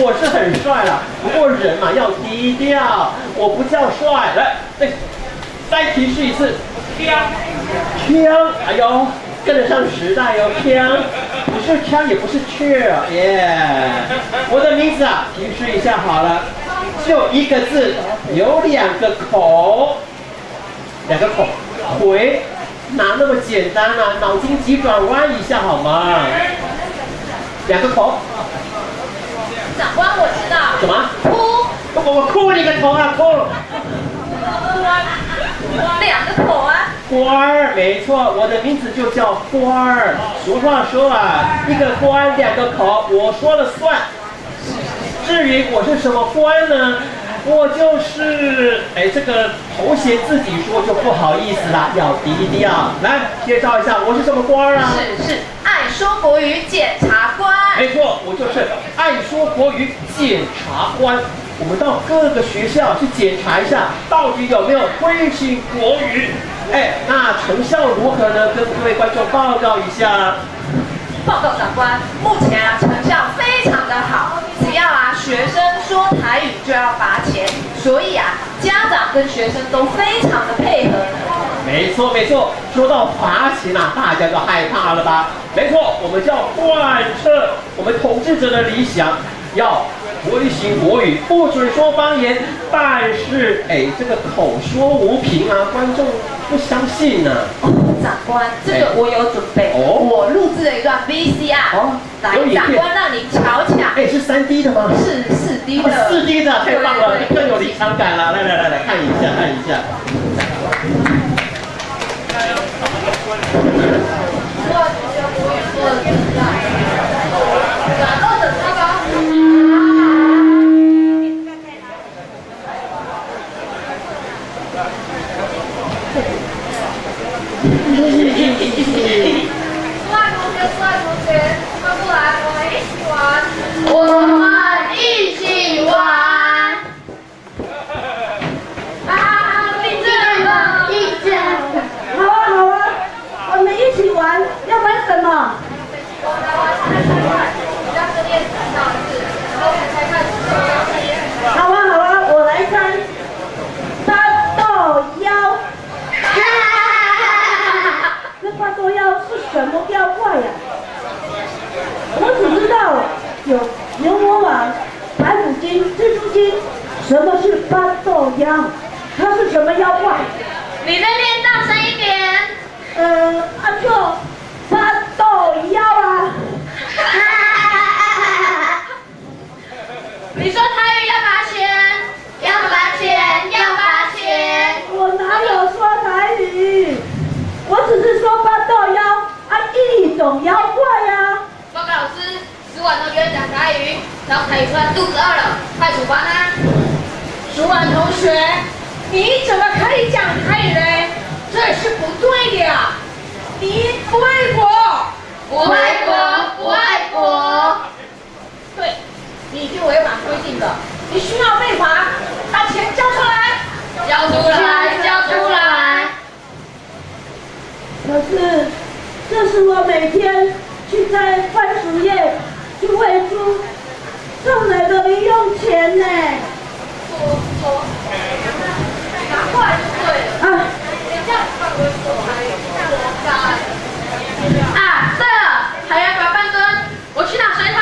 [SPEAKER 6] 我是很帥啦，不過人嘛要低調，我不叫帥。來，再提示一次，槍，槍，哎呦，跟得上時代喲，槍，不是槍，也不是雀，耶。我的名字啊，提示一下好了，就一個字，有兩個口，兩個口，回，哪那麼簡單啊？腦筋急轉彎一下好嗎？兩個口。
[SPEAKER 13] 長官，我知道。
[SPEAKER 6] 什麼？
[SPEAKER 13] 哭。
[SPEAKER 6] 我哭你個頭啊！哭。
[SPEAKER 13] 兩個口啊。
[SPEAKER 6] 官兒，沒錯，我的名字就叫官兒。俗話說啊，一個官兩個口，我說了算。至於我是什麼官呢？我就是，哎，這個頭銜自己說就不好意思啦，要低調。來，介紹一下，我是什麼官啊？
[SPEAKER 13] 是愛說國語檢察官。
[SPEAKER 6] 沒錯，我就是愛說國語檢察官。我們到各個學校去檢查一下，到底有沒有推行國語。哎，那成效如何呢？跟各位觀眾報告一下。
[SPEAKER 13] 報告長官，目前啊成效非常的好，只要啊學生說台語就要罰錢，所以啊家長跟學生都非常的配合。
[SPEAKER 6] 沒錯沒錯，說到罰錢啊，大家就害怕了吧？沒錯，我們就要貫徹我們統治者的理想，要推行國語，不准說方言。但是，哎，這個口說無憑啊，觀眾不相信啊。
[SPEAKER 13] 哦，長官，這個我有準備，哦，我錄製了一段 VCR，哦，來，長官讓你瞧瞧。
[SPEAKER 6] 哎，是3D 的嗎？
[SPEAKER 13] 是4D 的。
[SPEAKER 6] 4D 的，太棒了，更有臨場感了。來來來來，看一下，看一下。
[SPEAKER 13] 帅同學，帥同學，快過來，我們一起玩。我們一起玩。啊，你這個一起。
[SPEAKER 9] 好啊好啊，我們一起玩，要玩什麼？好啊好啊，我來猜。八豆妖。這八豆妖是什麼妖怪呀？我只知道有牛魔王、白骨精、蜘蛛精。什麼是八豆妖？它是什麼妖怪？
[SPEAKER 13] 你再念大聲一點。
[SPEAKER 9] 啊就八豆妖啊。
[SPEAKER 13] 你說台語要罰錢，要罰錢，要罰錢。
[SPEAKER 9] 我哪有說台語？我只是說八豆妖啊，一種妖怪啊。
[SPEAKER 13] 報告老師，十碗同學講台語，然後台語說肚子餓了，快處罰他。
[SPEAKER 12] 十碗同學，你怎麼可以講台語呢？這是不對的啊！你不愛國，
[SPEAKER 13] 不愛國，不愛國。
[SPEAKER 12] 對，你已經違反規定了，你需要被罰，把錢交出來。
[SPEAKER 13] 交出來，交出來。
[SPEAKER 9] 可是，這是我每天去摘番薯葉去餵豬賺來的零用錢呢。
[SPEAKER 13] 說，拿過來就對了。
[SPEAKER 9] 啊，
[SPEAKER 13] 你這樣犯規說台語，活該。啊，對了，還要罰半蹲，我去拿水桶。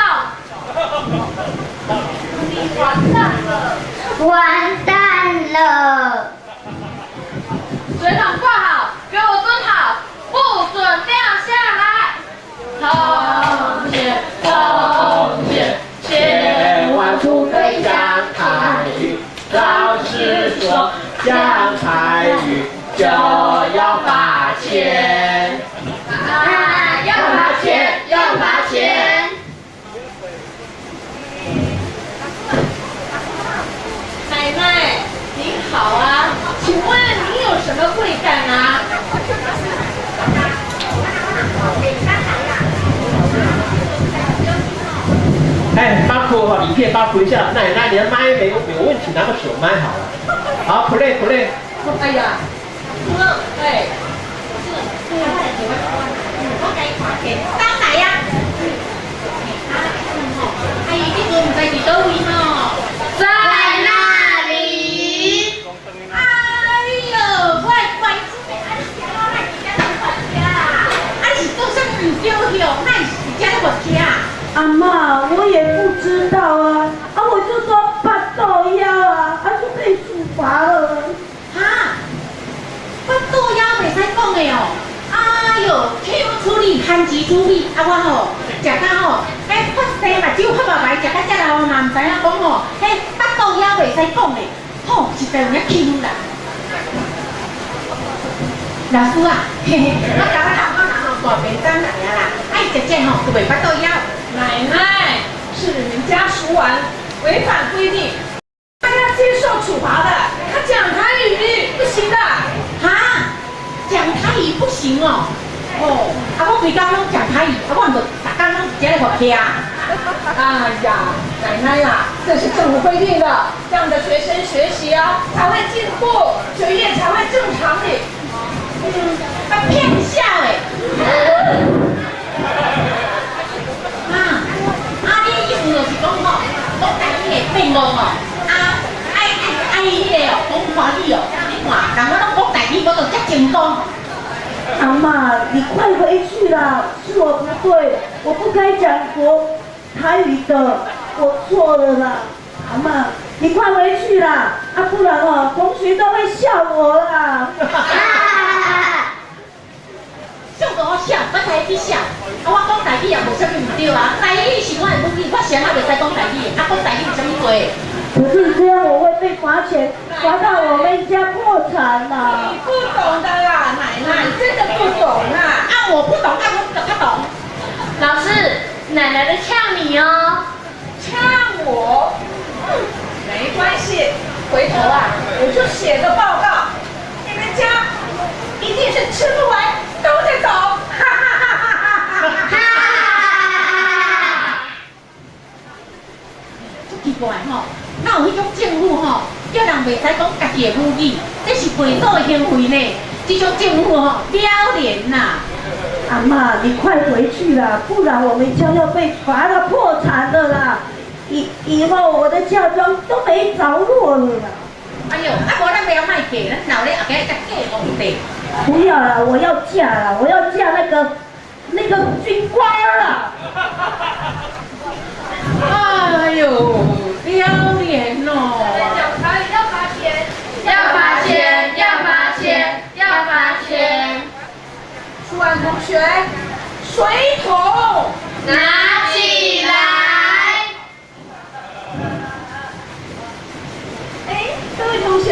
[SPEAKER 13] 你完蛋了！
[SPEAKER 14] 完蛋了！
[SPEAKER 13] 水桶掛好，給我蹲好，不准掉下來。同學。
[SPEAKER 12] 好啊，請問你有什麼貴幹啊？
[SPEAKER 10] 哎，巴哭哈，影片巴哭一下，奶奶，你的麥沒有問題，拿個手麥好了。好，play play。
[SPEAKER 12] 哎呀，哎，
[SPEAKER 1] 我共伊看者，當來啊！阿姨，你阁毋知佇佗位吼？
[SPEAKER 11] 在那裡？
[SPEAKER 1] 哎呦，我的乖姊妹，啊你是按怎來佇遮咧罰車啦？啊你是做啥物毋對吼？哪會佇遮咧罰車啊？
[SPEAKER 9] 阿嬤，我也不知道啊，啊我就說腹肚枵啊，啊就被處罰了。
[SPEAKER 1] 哈？腹肚枵袂使講的哦。哎呦，欺負處理，限時處理，啊我吼，食到吼，哎，發生目睭發白白，食到遮老嘛毋知影講吼，彼腹肚枵袂使講的，吼，實在有影欺負人。老師啊，嘿嘿，我感覺頭講人吼帶便當來啊啦，啊伊食食吼就袂腹肚枵。
[SPEAKER 12] 奶奶，是你們家淑婉違反規定，他要接受處罰的。他講台語不行的。
[SPEAKER 1] 哈？講台語不行哦。哦，啊我規工攏講台語，啊我毋就逐工攏佇遮咧罰車。
[SPEAKER 12] 哎呀，奶奶呀，這是政府規定的，這樣的學生學習啊才會進步，學業才會正常的。
[SPEAKER 1] 嗯，啊騙笑的。啊，啊你意思就是講吼，講台語會變戇哦，啊愛愛愛彼个哦，講華語哦，你看，人我攏講台語，我都遮成功。
[SPEAKER 9] 阿嬤，你快回去啦！是我不對，我不該講國台語的，我錯了啦。阿嬤，你快回去啦！啊，不然哦，同學都會笑我啦。
[SPEAKER 1] 笑就我笑，我才去笑。啊，我講台語也無啥物毋對啊，台語是我的母語，我啥仔袂使講台語？啊，講台語有啥物過？
[SPEAKER 9] 可是這樣我會被罰錢，罰到我們家破產啦！
[SPEAKER 12] 你不懂的啦，奶奶，你真的不懂啊！
[SPEAKER 1] 啊，我不懂，啊，我就較懂。
[SPEAKER 11] 老師，奶奶在嗆你哦。
[SPEAKER 12] 嗆我？嗯，沒關係，回頭啊，我就寫個報告，你們家一定是吃不完兜著走。哈哈哈哈哈哈！
[SPEAKER 1] 足奇怪吼，哪有彼種政府吼，叫人袂使講家己的母語，這是背祖的行為呢。這種政府吼，了然啦。
[SPEAKER 9] 阿嬤，你快回去啦，不然我們家要被罰得破產的啦。以後我的嫁妝都沒着落了啦。
[SPEAKER 1] 哎呦，啊無咱袂曉賣嫁，咱留咧後家才嫁皇帝。
[SPEAKER 9] 不要啦，我要嫁啦，我要嫁那個軍官啦。
[SPEAKER 1] 哎呦，了然哦。
[SPEAKER 12] 講台語要罰錢，
[SPEAKER 11] 要罰錢，要罰錢，要罰錢。
[SPEAKER 12] 舒婉同學，水桶
[SPEAKER 11] 拿起來。
[SPEAKER 12] 哎，各位同學，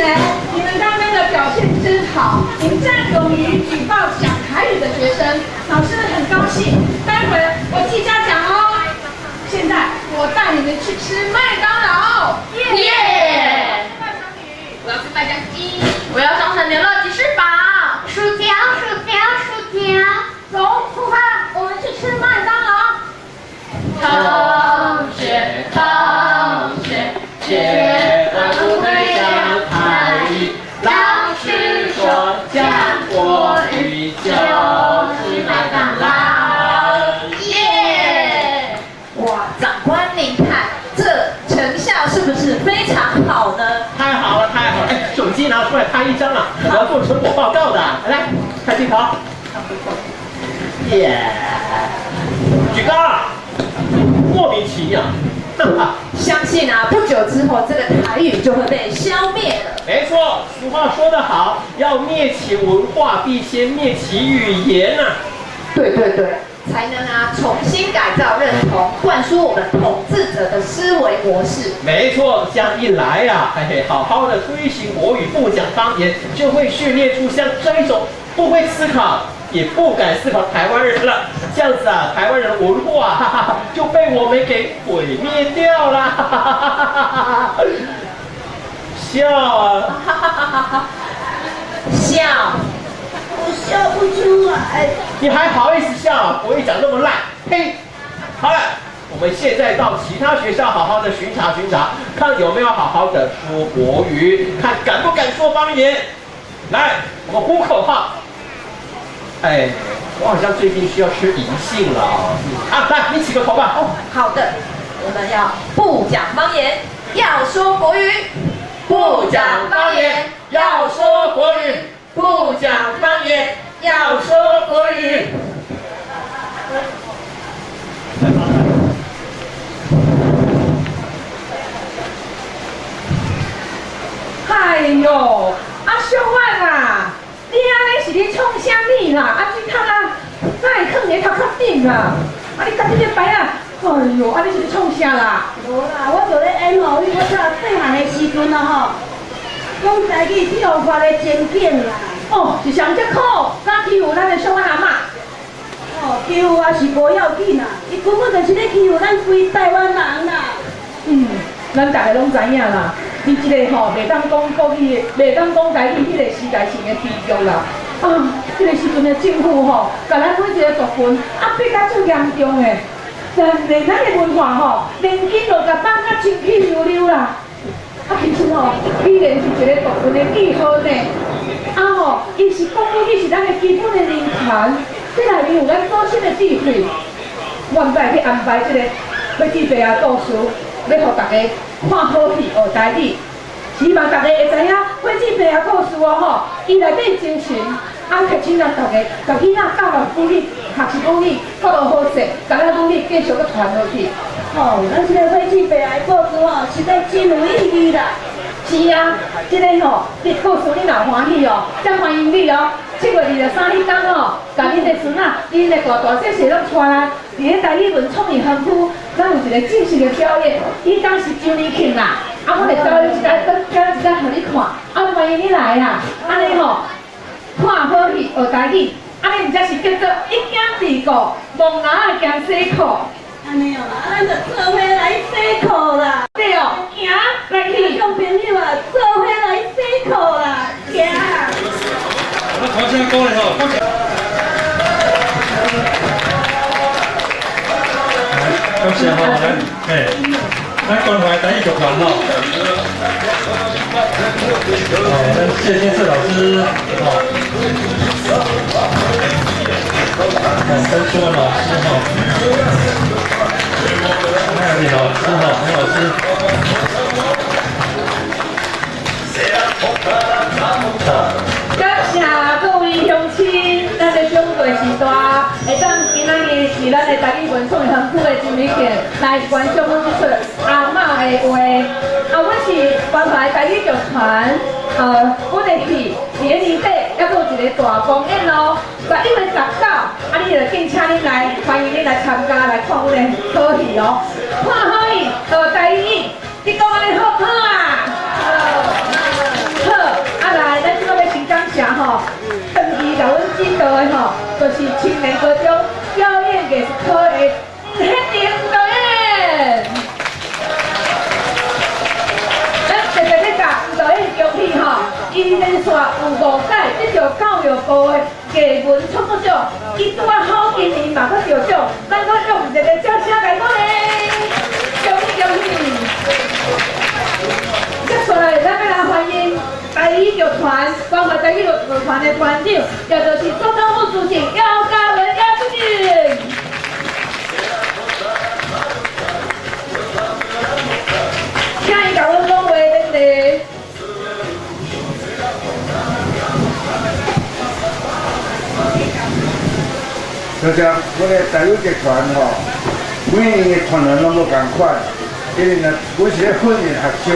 [SPEAKER 12] 你們剛剛的表現真好，你們這樣勇於舉報講台語的學生，老師很高興。待會我記嘉獎哦。現在我帶你們去吃麥當勞。
[SPEAKER 11] 耶！我要吃麥香雞，我要雙層牛肉吉士堡，
[SPEAKER 14] 薯條，薯條，薯條。
[SPEAKER 12] 走，出發，我們去吃麥當勞。
[SPEAKER 11] 同學，同學，
[SPEAKER 10] 千萬不會講台語，老師說講國語就是麥當勞。
[SPEAKER 13] 耶！哇，長官您看，這成效是不是非常好呢？
[SPEAKER 10] 太好了，太好了！哎，手機拿出來拍一張啊，我要做成果報告的。來，看鏡頭。耶！舉高，莫名其妙。
[SPEAKER 13] 相信啊，不久之後，這個台語就會被消滅了。
[SPEAKER 10] 沒錯，俗話說得好，要滅其文化，必先滅其語言啊。
[SPEAKER 13] 對對對，才能啊重新改造認同，灌輸我們統治者的思維模式。
[SPEAKER 10] 沒錯，這樣一來啊，嘿嘿，好好的推行國語，不講方言，就會訓練出像這一種不會思考，也不敢思考台灣人了。這樣子啊，台灣人的文化，哈哈，就被我們給毀滅掉了。哈哈哈哈哈哈。笑啊！
[SPEAKER 13] 笑，
[SPEAKER 9] 我笑不出來。
[SPEAKER 10] 你還好意思笑？國語講那麼爛，呸！好了，我們現在到其他學校好好的巡查巡查，看有沒有好好的說國語，看敢不敢說方言。來，我們呼口號。哎，我好像最近需要吃銀杏了啊！啊，來，你起個頭吧。
[SPEAKER 13] 哦，好的，我們要不講方言，要說國語。
[SPEAKER 10] 不講方言，要說國語。不講方言，要說國語。
[SPEAKER 12] 哎喲，阿小婉啊，你按呢是咧創啥物啦？啊，水桶啊，哪會囥佇頭殼頂啊？啊，你共這個牌啊，哎喲，啊，你是咧創啥啦？
[SPEAKER 9] 無啦，我就咧演吼，我早細漢的時陣啊吼，講台語跳法的情景啦。
[SPEAKER 12] 哦，是啥這苦？敢欺負咱的小婉阿嬤？
[SPEAKER 9] 哦，欺負也是無要緊啦，伊根本就是咧欺負咱規台灣人啦。
[SPEAKER 12] 嗯，咱大家攏知影啦。你這個吼，袂當講國語，袂當講台語，彼個時代性的悲劇啦。啊，這個時陣的政府吼，共咱每一個族群壓迫甲足嚴重的，連咱的文化吼，連根都共放甲清氣溜溜啦。啊，其實吼，語言是一個族群的記號呢。啊吼，伊是講語是咱的基本的人權，這內面有咱祖先的智慧。我毋知去安排這個火箭白仔故事，欲予大家看好戲學台語，希望大家會知影火箭白仔故事哦吼，伊內底精神，啊提醒咱大家，共囡仔教育母語、學習母語，閣落好勢，共咱母語繼續閣傳落去。
[SPEAKER 9] 吼，咱這個火箭白仔的故事吼，實在真有意義啦。
[SPEAKER 12] 是啊，這個吼，這故事你若歡喜哦，才歡迎你哦。7月23彼天吼，共恁的孫仔、恁的大大細細攏帶來，佇咧台語文創意園區，咱有一個正式的表演。彼當是周年慶啦，啊，阮會表演一個，表演一個，予你看，啊，歡迎你來啦。按呢吼，看好戲學台語，按呢毋才是叫做一兼二顧，摸蜊仔兼洗褲。
[SPEAKER 9] 按呢哦，啊，咱就做伙來洗褲啦。
[SPEAKER 12] 對哦，行，來去。
[SPEAKER 9] 聽眾朋友啊，做伙來洗褲啦，行。
[SPEAKER 6] 我看啥歌咧吼？感謝吼，咱嘿，咱關懷台語劇團吼，哦，咱謝建設老師吼，曾淑文老師吼，麥雅麗老師吼，麥老師。
[SPEAKER 12] 感謝各位鄉親，咱的長輩序大，會當今仔日是咱的台語文創園區的周年慶來觀賞阮這齣阿嬤的話。啊，阮是關懷台語劇團，阮的戲佇咧年底猶閣有一個大公演咯，11月19，啊，你就敬請恁來，歡迎恁來參加來看阮的好戲哦。看好戲，學台語，你講按呢好不好啊？好，啊來，咱這擺欲先感謝吼，長期共阮指導的吼，就是青年高中表演藝術科的吳顯玲導演。咱特別欲共吳導演恭喜吼，伊連續有5屆得著教育部的藝文創作獎，伊拄仔好今年嘛閣得獎，咱閣用一個掌聲來鼓勵，恭喜恭喜！接下來，咱欲來歡迎台語劇團，關懷台語劇團的團長，也就是總統府主席姚嘉文姚主席。請伊共阮講話，免禮。
[SPEAKER 7] 多謝，阮的台語劇團吼，每年的團員攏無仝款，因為呢，阮是咧訓練學生，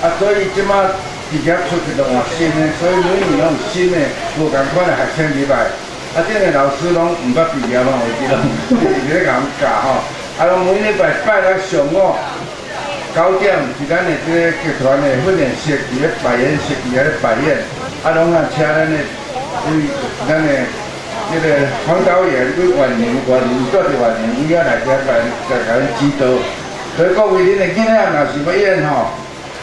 [SPEAKER 7] 啊，所以這馬直接出去就換新的，所以每年攏有新的無仝款的學生入來。啊，這個老師攏毋捌畢業嘛，有記攏一直咧共阮教吼。啊，攏每禮拜拜六上午9點是咱的這個劇團的訓練室，佇咧排演室，佇遐咧排演。啊，攏啊請咱的，因為咱的這個黃導演對越南，越南住佇越南，伊也來遮來來共阮指導。所以各位，恁的囡仔若是欲演吼，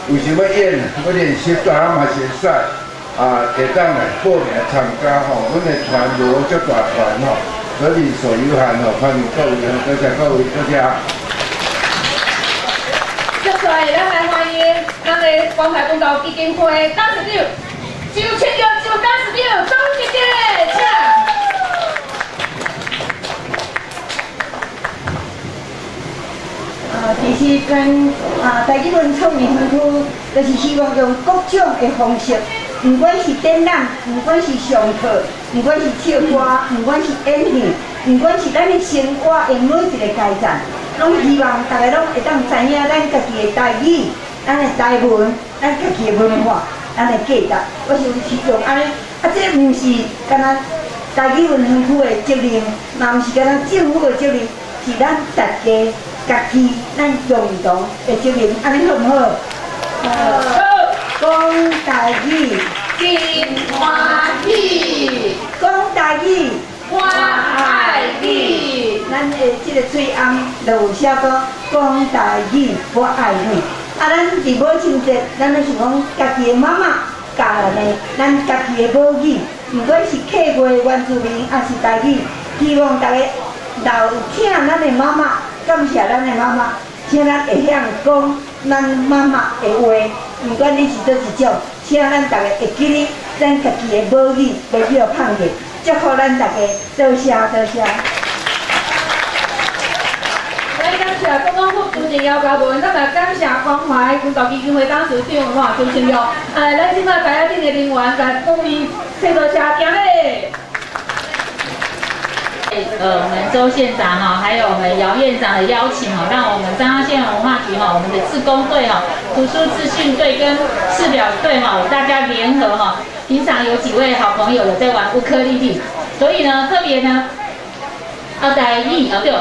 [SPEAKER 7] 有想欲演、欲练习，大汉嘛是会使啊，会当来报名参加吼。阮的团无足大团吼，所以人数有限吼，欢迎各位，多谢各位，多谢。
[SPEAKER 12] 接下來，咱來歡迎咱的關懷奮鬥基金會董事長周清玉周董事長董姐姐，請。
[SPEAKER 9] 其實咱台語文創意園區，就是希望用各種的方式，不管是展覽，不管是上課，不管是唱歌，不管是演戲，不管是咱的生活的每一個階層，攏希望大家攏會當知影咱家己的台語、咱的台文、咱家己的文化、咱的價值。我想是用按呢，這毋是干焦台語文園區的責任，嘛毋是干焦政府的責任，是咱大家。家己咱共同的責任，按呢好毋好？好。講台語，
[SPEAKER 12] 真歡喜；
[SPEAKER 9] 講台語，
[SPEAKER 12] 我愛你。
[SPEAKER 9] 咱的這个喙甕就有寫講，講台語，我愛你。啊，咱佇母親節，咱攏想講家己的媽媽教咱的，咱家己的母語，毋管是客話、原住民，抑是台語，希望大家若有疼咱的媽媽。感謝咱的媽媽，請咱會曉講咱媽媽的話，毋管你是佗一種，請咱逐家會記得咱家己的母語，袂予放棄。祝福咱逐家，多謝多謝。
[SPEAKER 12] 咱感謝總統府主任姚嘉文，咱也感謝關懷奮鬥基金會董事長吼周清玉。咱這擺台仔頂的人員，共各位說多謝，行禮。
[SPEAKER 15] 我們周縣長哈，還有我們姚院長的邀請哈，讓我們彰化縣文化局哈，我們的志工隊哈、圖書資訊隊跟市表隊哈，大家聯合哈。平常有幾位好朋友有在玩烏克麗麗，所以呢，特別呢，台語哦對，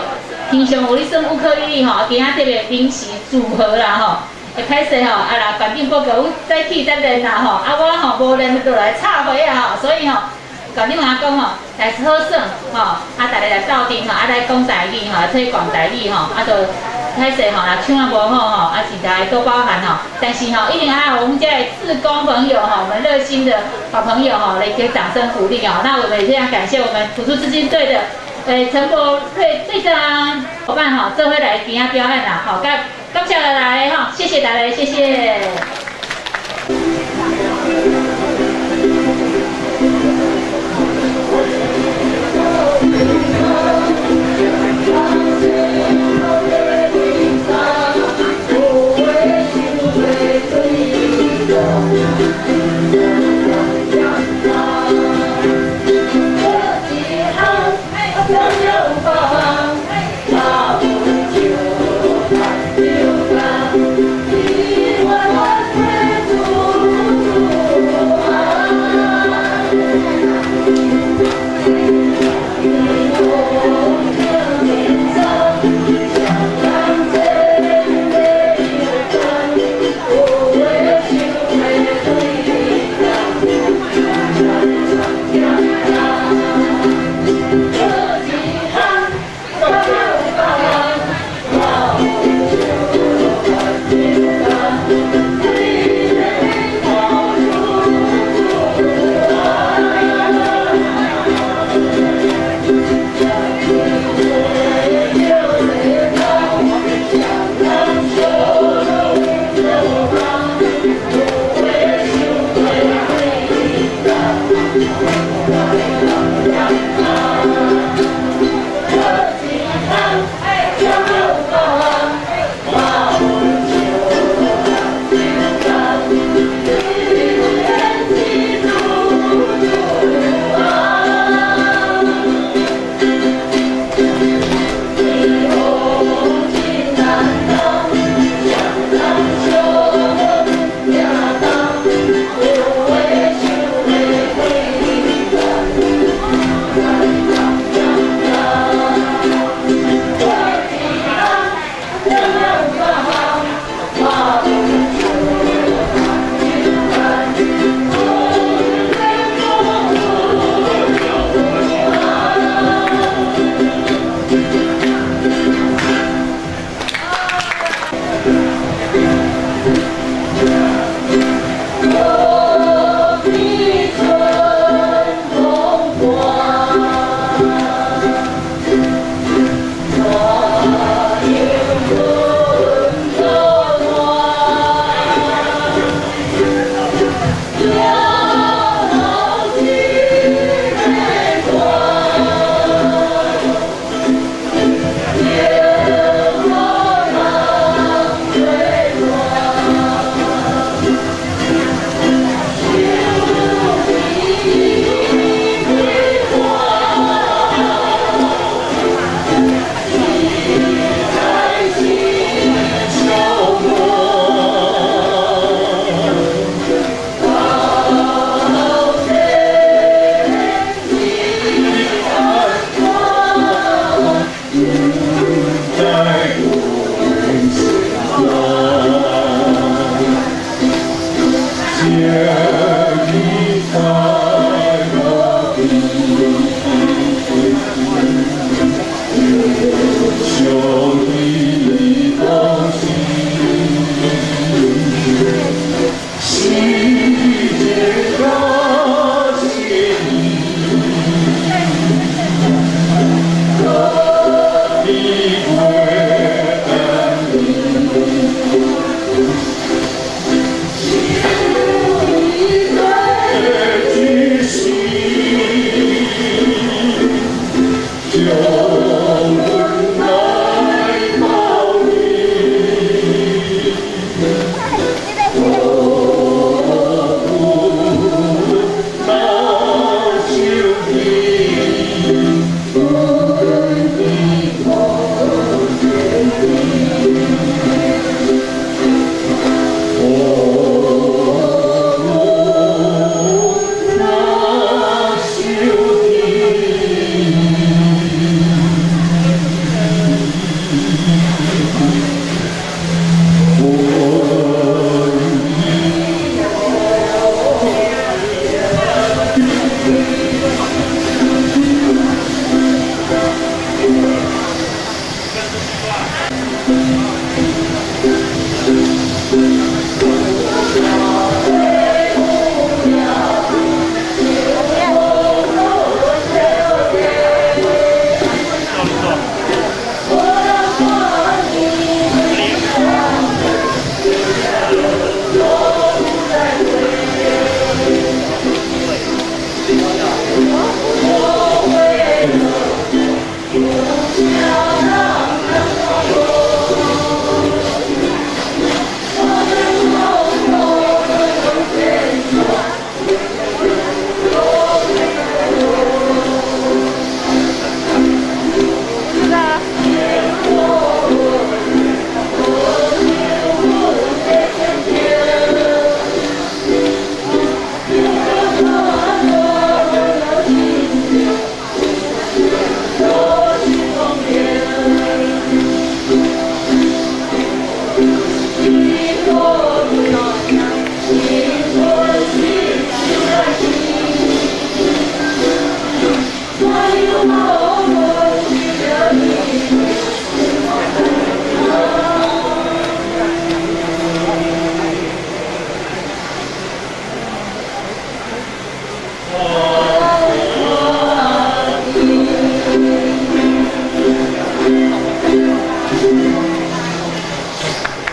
[SPEAKER 15] 平常有咧耍烏克麗麗吼，今仔特別臨時組合啦吼，會歹勢吼，啊啦，反正報告阮早起才練啦吼，啊我吼無練就來插花啊吼，所以吼。館長阿講吼，來是好耍吼，啊大家來鬥陣吼，啊來講台語吼，推廣台語吼，啊就歹勢吼，若唱啊無好吼，啊是大家多包涵吼。但是吼，一定愛有我們這个志工朋友吼，我們熱心的好朋友吼，來給掌聲鼓勵哦。那我們也非常感謝我們圖書資金隊的陳柏瑞隊長夥伴吼，這回來今仔表演啦，好，感感謝大家吼，謝謝大家，謝謝。
[SPEAKER 12] 我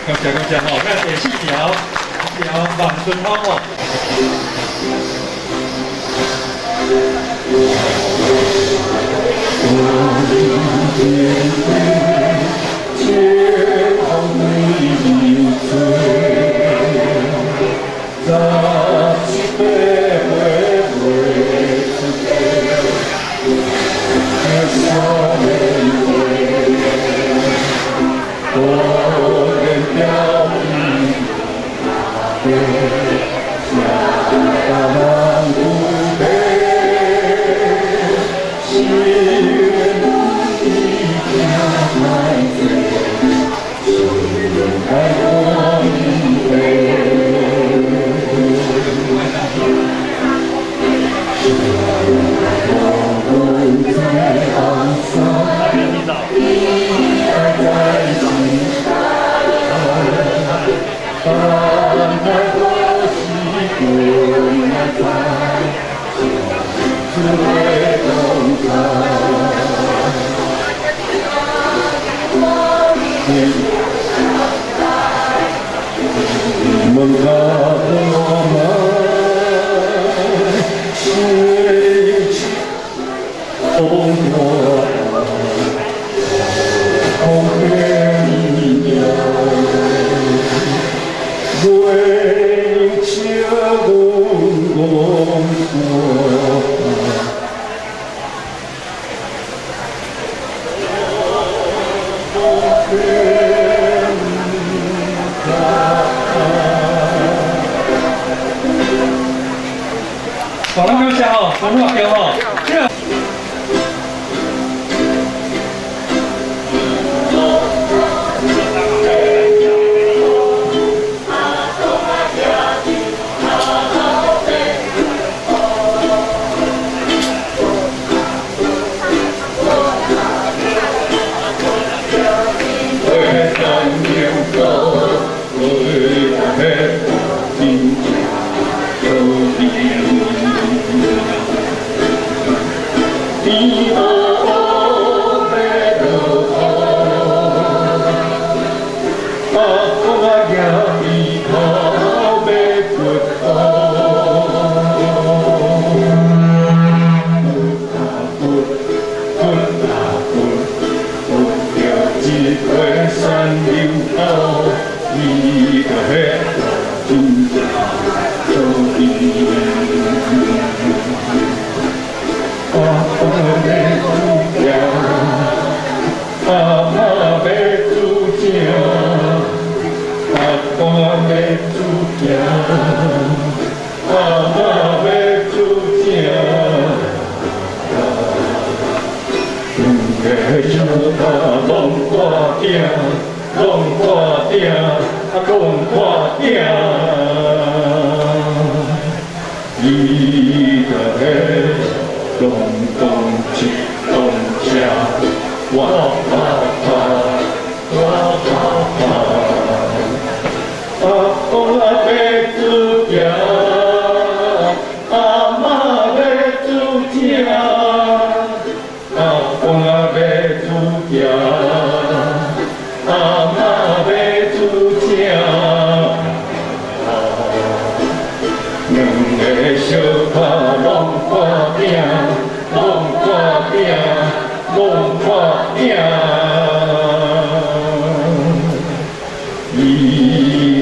[SPEAKER 6] 感謝感謝吼，咱第四條，條望春風哦。好，咱感謝吼，文化局吼。
[SPEAKER 5] 拢看影。伊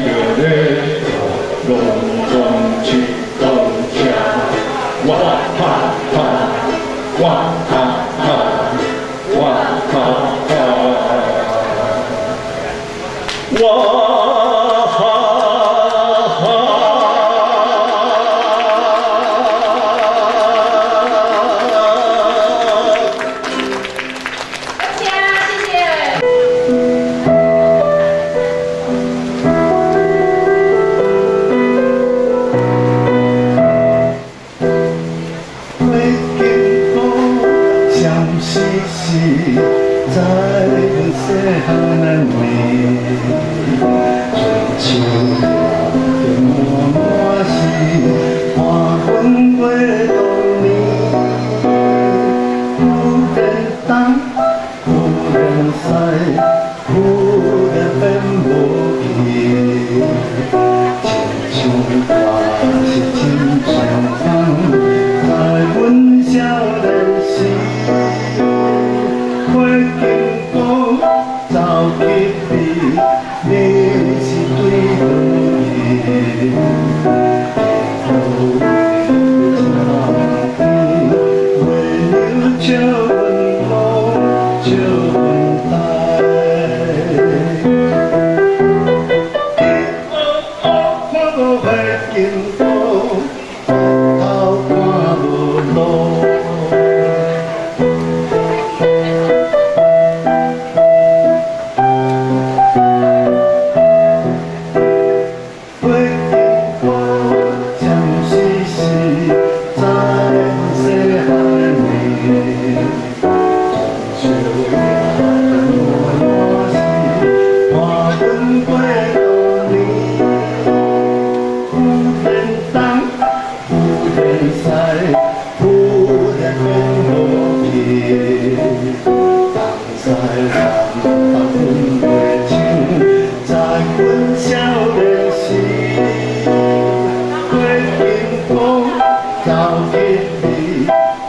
[SPEAKER 5] 著咧拢总一动车，我哈哈，我哈哈，我哈哈，我哈哈。
[SPEAKER 13] 谢谢，谢谢。
[SPEAKER 5] 花经过，相思是在阮细汉的暝，春秋夜的满满是看阮过当年，忽然东，忽然西，忽然变无去，亲像我是亲像风，在阮少年时，花经过走去你，你是对佗去？月娘笑阮讲，笑阮呆。看无花金箍，白头看无路。花经过，相思是在阮细汉的暝，春秋夜的满满是看阮过当年，忽然东，忽然西，忽然变无去，东西南北阮袂唱，在阮少年时，花经过走去你，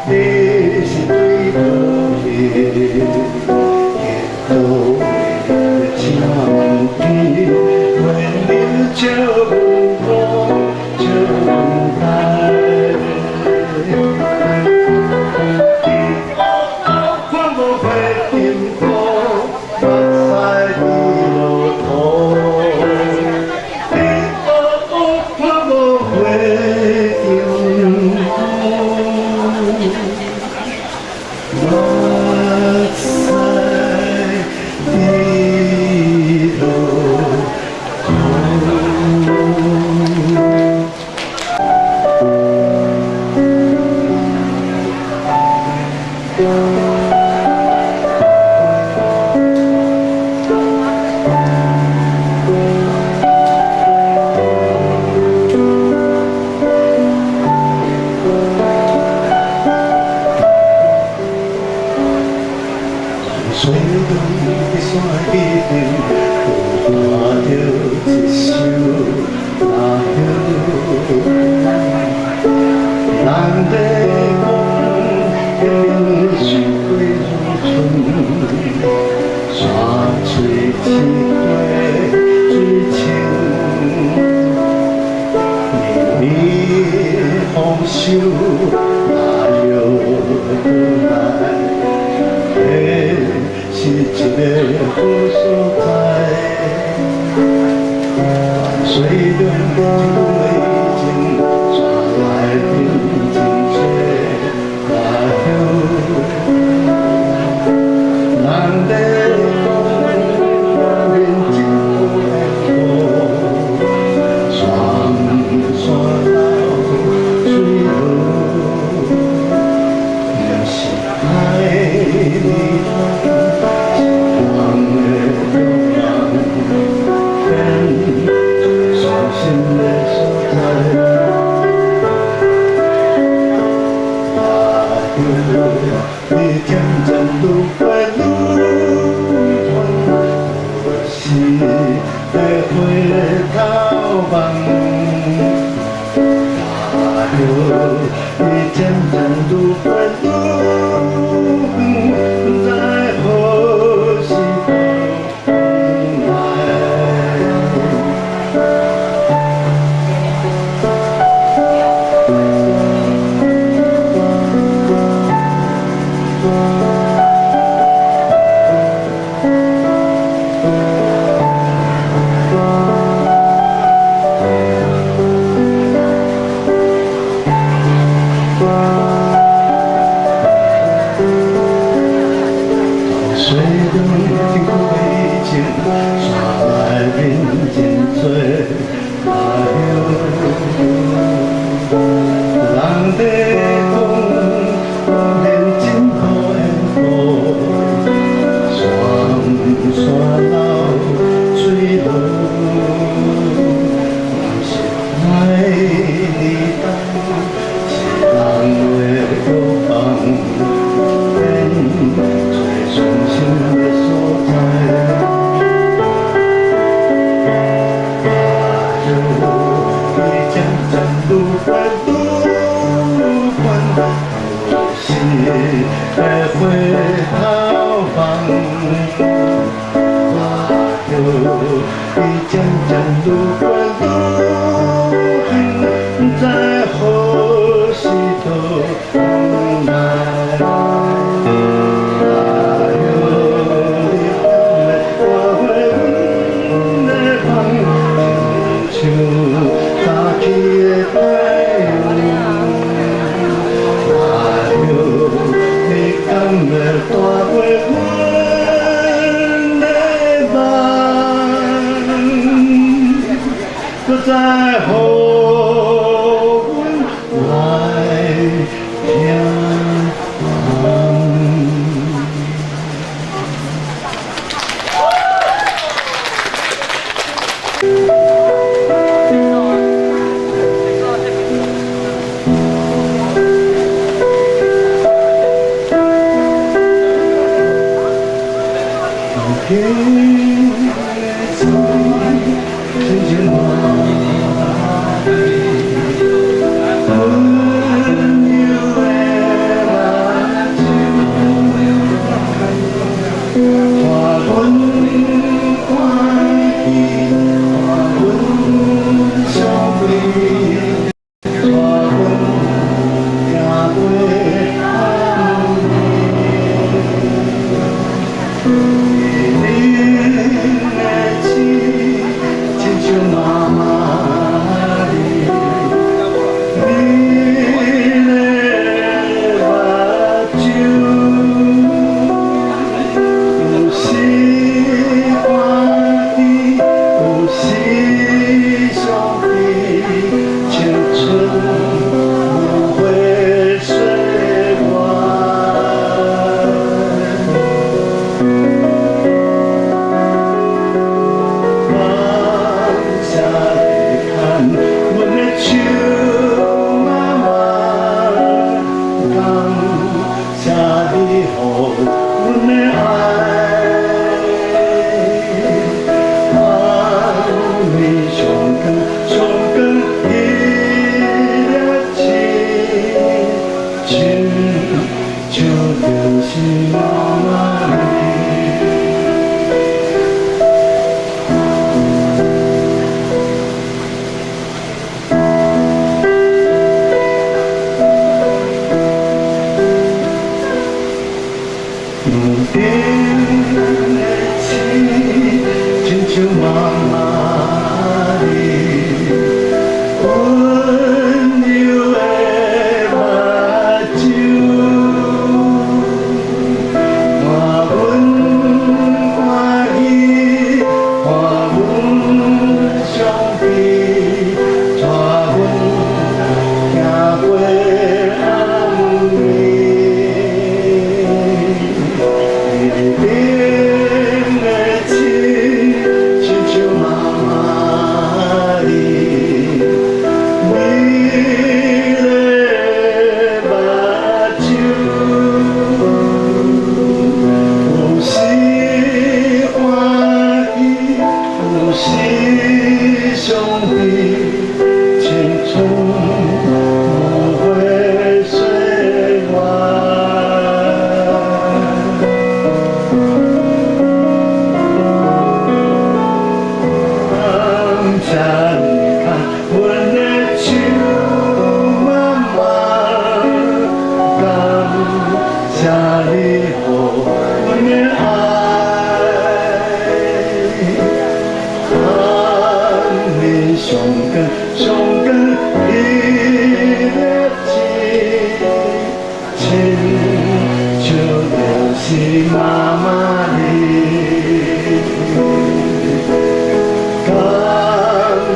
[SPEAKER 5] 你是对佗去？见倒位请问月娘笑阮讲，笑阮呆。看无花金箍，目屎滴落土。你看无花金箍，目屎滴落土。水中的山彼边，有弹著一首落叶。人咧讲，彼边水果如春，山水一过水清。年年丰收，落叶回来。彼是一个好所在。水中一句情，山内面真济落叶。人咧讲，面真好，山山流水落，毋是爱你，是人的愿望，变伤心的所在。你渐渐愈过愈远，就是在回头望。你渐渐愈过愈远，愛你當是人的藥房，變做傷心的所在。哎喲，伊漸漸愈懸愈懸，有時會回頭望。哎喲，伊漸漸愈懸愈懸，不知何時倒來。哎喲，你敢會帶回阮的夢，親像早起的太陽。哎喲，你敢會帶回阮的夢，閣再予阮來聽夢。天的水，亲像妈妈你，温柔的目睭，带阮欢喜，带阮伤悲，带阮行过暗暝。你的手，亲像妈妈你，你的目睭，有时欢喜，有时伤悲，青春无悔岁月。感謝你牽阮的手，媽媽。感謝你予阮的愛。暗暝上光上光彼粒星，親像就是媽媽你。屋頂的星，親像媽媽你，溫柔的目睭，看阮歡喜，看阮傷悲，帶阮行過暗暝。天頂的星，親像媽媽你，你的目睭，有時歡喜，有時傷悲，青春無悔歲月。感謝你牽阮的手，媽媽。感謝你予阮的愛。暗暝上光上光彼粒星，親像就是媽媽你。感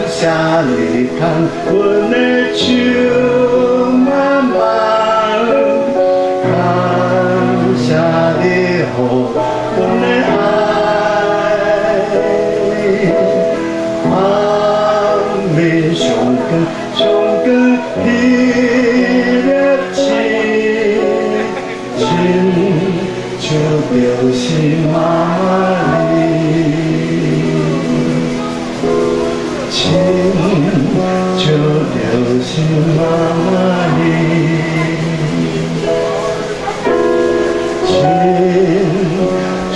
[SPEAKER 5] 謝你牽阮的手，媽媽。感謝你予阮的愛。暗暝上上悬上悬彼粒星，亲像就是妈妈你，亲像就是妈妈你，亲像就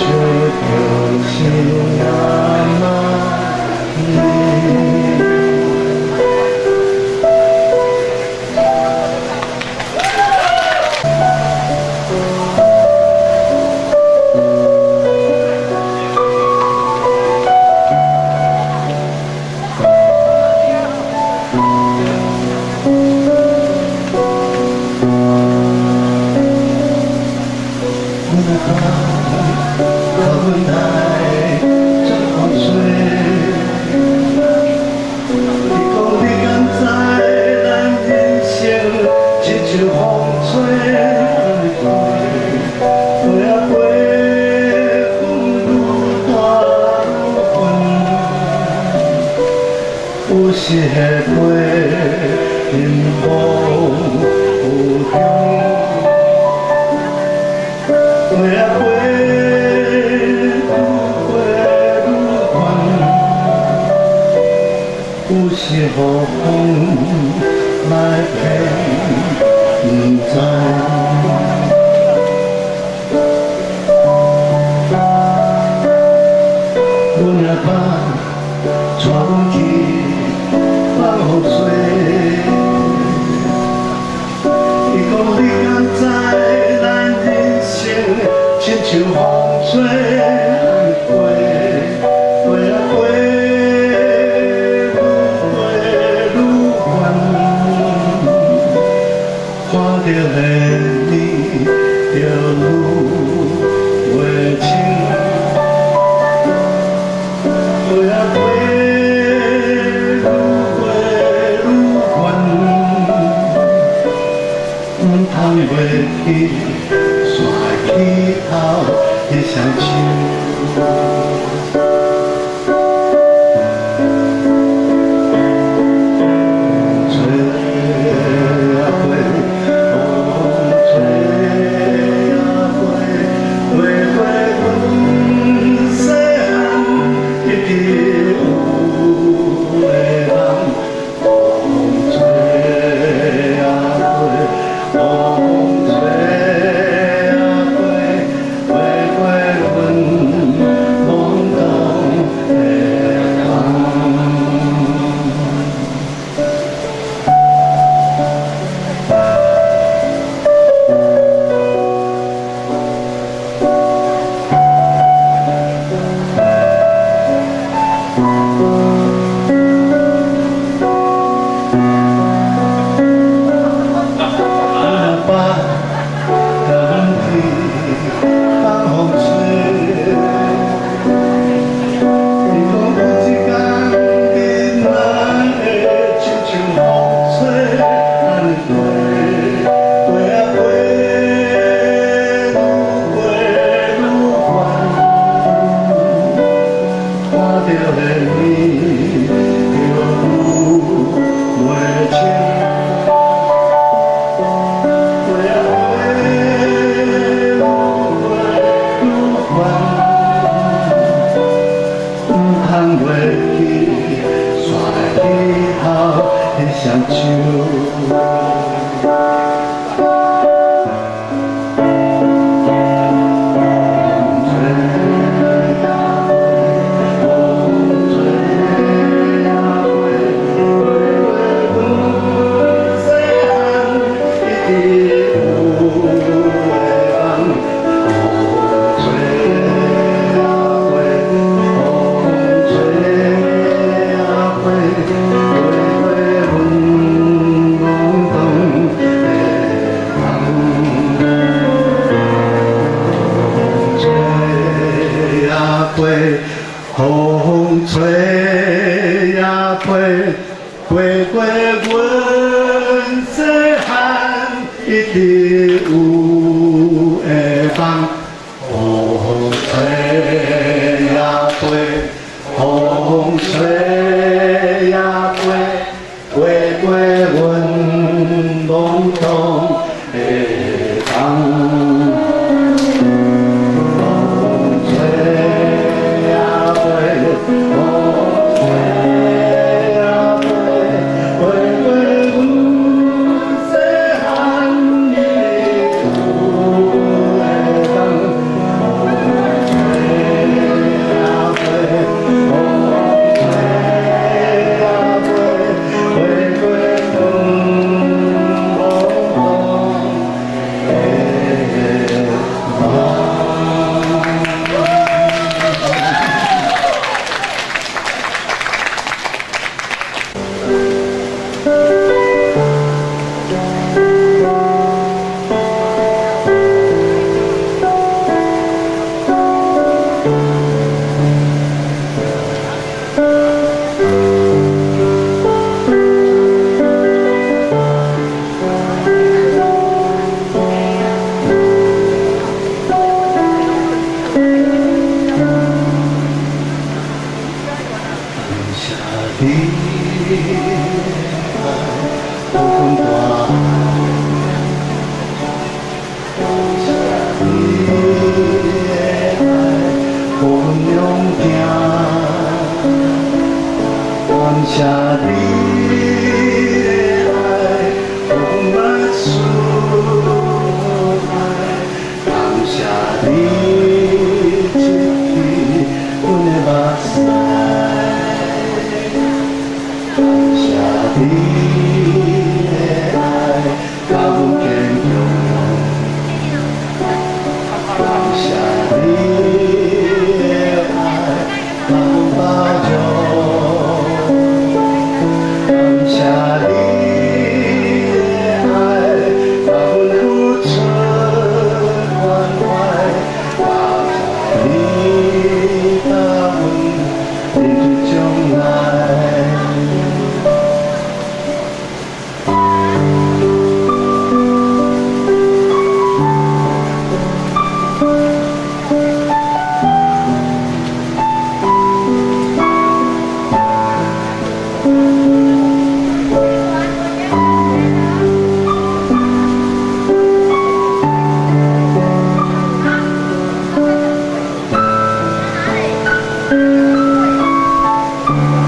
[SPEAKER 5] 是妈妈你。阮阿爸予阮来做风吹，伊讲你敢知咱人生亲像风吹按呢飞，飞啊飞，风愈大愈远，有时会飞进无有乡。飞啊飞，愈飞愈远，有时予风来骗，不知。阮阿爸带阮去放风吹，伊讲你敢知咱人生亲像风吹按呢飞，飞啊飞，愈飞愈远，看著的你就愈袂清。飞啊飞，愈飞愈远，毋通袂记，煞会起头彼双手。吹啊飞，风吹啊飞，飞过阮细汉一直有的梦。风吹啊飞，风吹啊飞，飞过阮懵懂的梦。阮阿爸共阮去放风吹，伊讲有一天囡仔会亲像风吹按呢飞，飞啊飞，愈飞愈远，看著的你就愈袂清。飞啊飞，愈飞愈远，毋通袂记，煞会起头彼双手。风吹啊飞，风吹啊飞，飞过阮细汉一直有的梦。风吹啊飞，风吹啊飞，飞过阮懵懂的梦。风吹啊飞，风吹啊飞，飞过阮细汉一直有的梦。风吹啊飞，风吹啊飞，你的愛，予阮堅強。感謝你的愛，予阮包容。感謝你的愛，予阮付出關懷。感謝你予阮面對將來。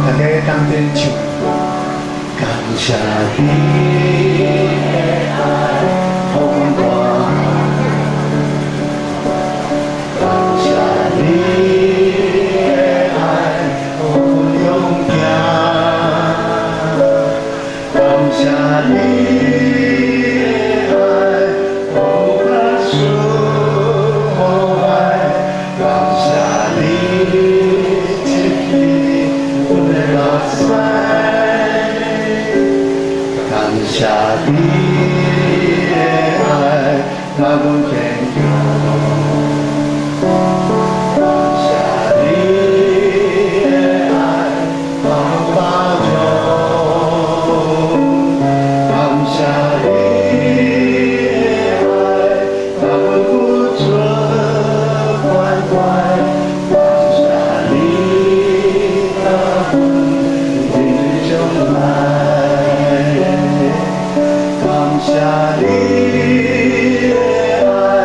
[SPEAKER 5] 大家當陣唱，感謝你的愛，予阮大漢。感謝你的愛，予阮勇敢。感謝你的愛，予阮釋懷。感謝你拭去阮的目屎。感謝你的愛，予阮堅強。感謝你的愛，予阮包容。感謝你的愛，予阮付出關懷。感謝你予阮面對將來。感謝你的愛，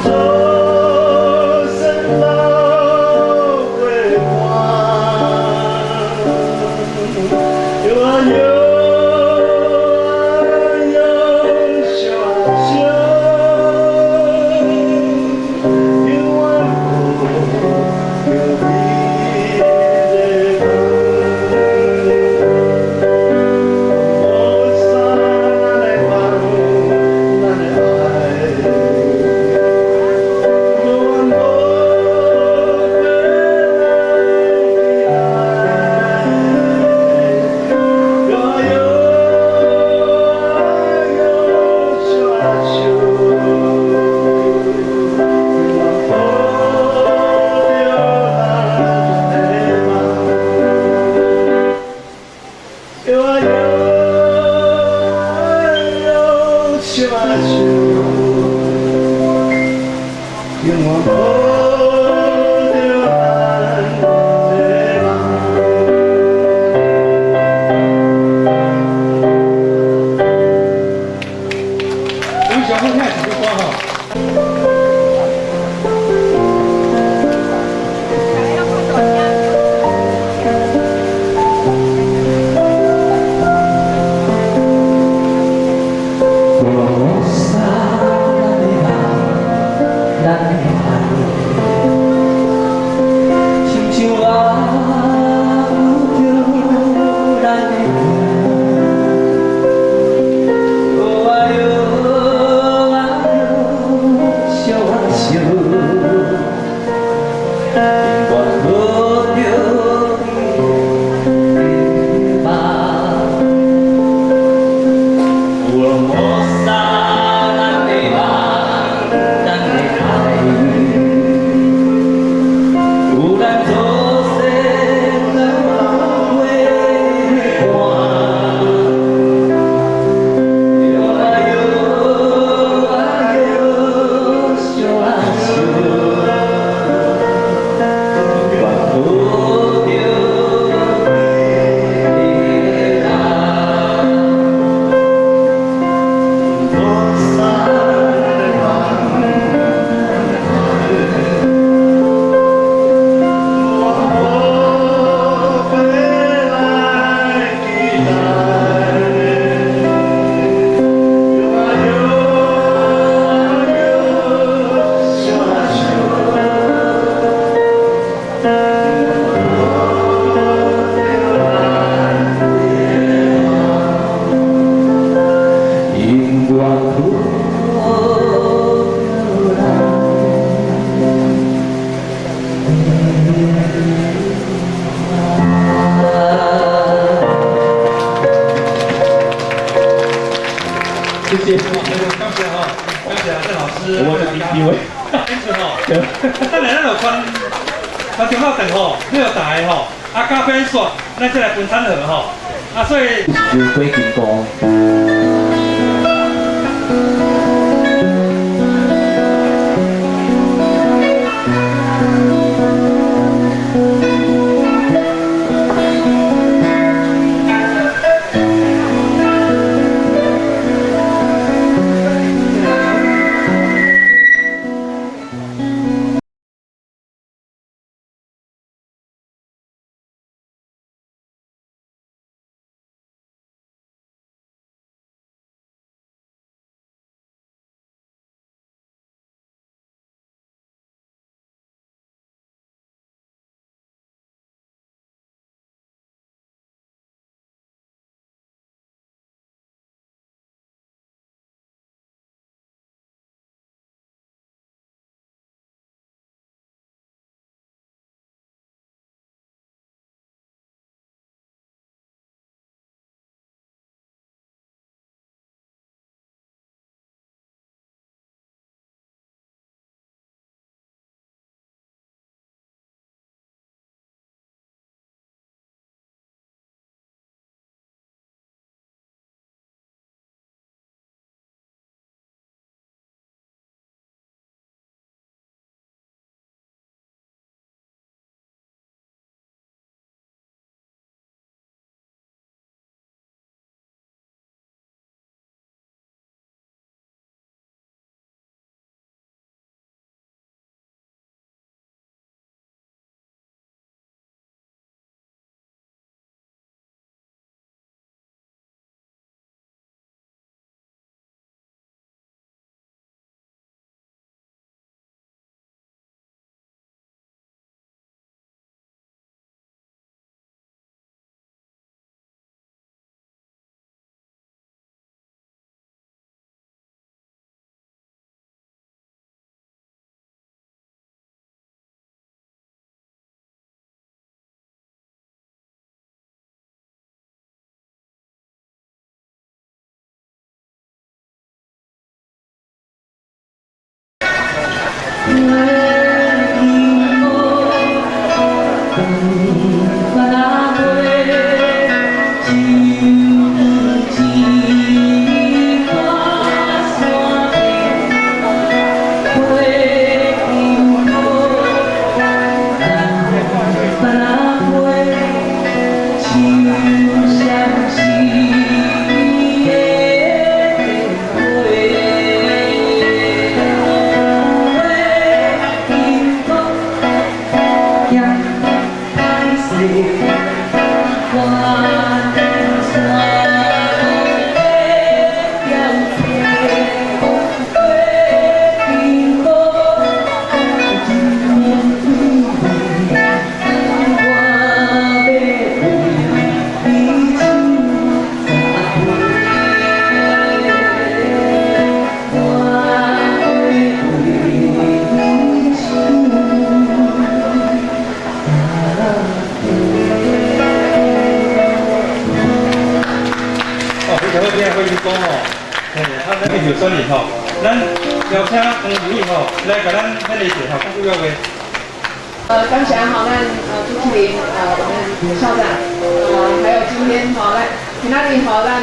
[SPEAKER 5] 祖先老过伴，摇啊摇啊摇，惜啊惜，永远抱著你的梦。无散咱的梦，咱的爱，无怨无悔来期待。摇啊摇啊摇，惜啊惜，永远抱著咱的梦。摇啊摇啊摇，惜啊惜，永远抱著咱的梦。
[SPEAKER 6] 非常好听的一首歌吼。
[SPEAKER 5] 无散咱的梦，咱的爱，亲像也有著咱的名。哦啊哟啊哟，惜啊惜，永远抱著你的梦。有无散咱的梦，咱的爱，有咱祖先老过伴。摇啊摇啊摇，惜啊惜，永远抱著你的梦。无散咱的梦，无悔来期待。摇啊摇啊摇，惜啊惜，永远抱著咱的梦。永远抱著咱的梦。
[SPEAKER 6] 谢谢，
[SPEAKER 16] 感謝吼，感謝鄭老師。
[SPEAKER 6] 我以為
[SPEAKER 16] 因此吼，等下咱就傳傳中到頓吼，你就台吼，啊咖啡煞，咱再來分餐盒吼，啊所以。
[SPEAKER 6] 有幾金光。
[SPEAKER 16] 吼，咱邀請黃立委吼來共咱獻禮者吼講幾句話。
[SPEAKER 12] 感謝吼，咱主持人我們校長，還有今天吼，咱今仔日吼，咱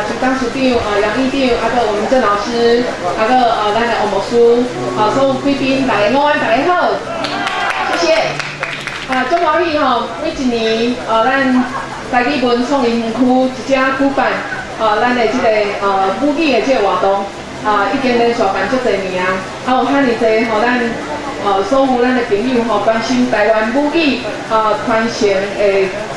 [SPEAKER 12] 周董事長楊議長，啊，閣我們鄭老師，啊，閣咱的王牧師，所有貴賓大家午安，大家好，謝謝。啊，足歡喜吼，每一年咱台語文創意園區一遮舉辦咱的這個母語的這個活動，啊，已經連續辦足濟年啊，啊有遐爾濟吼咱所有咱的朋友吼關心台灣母語傳承的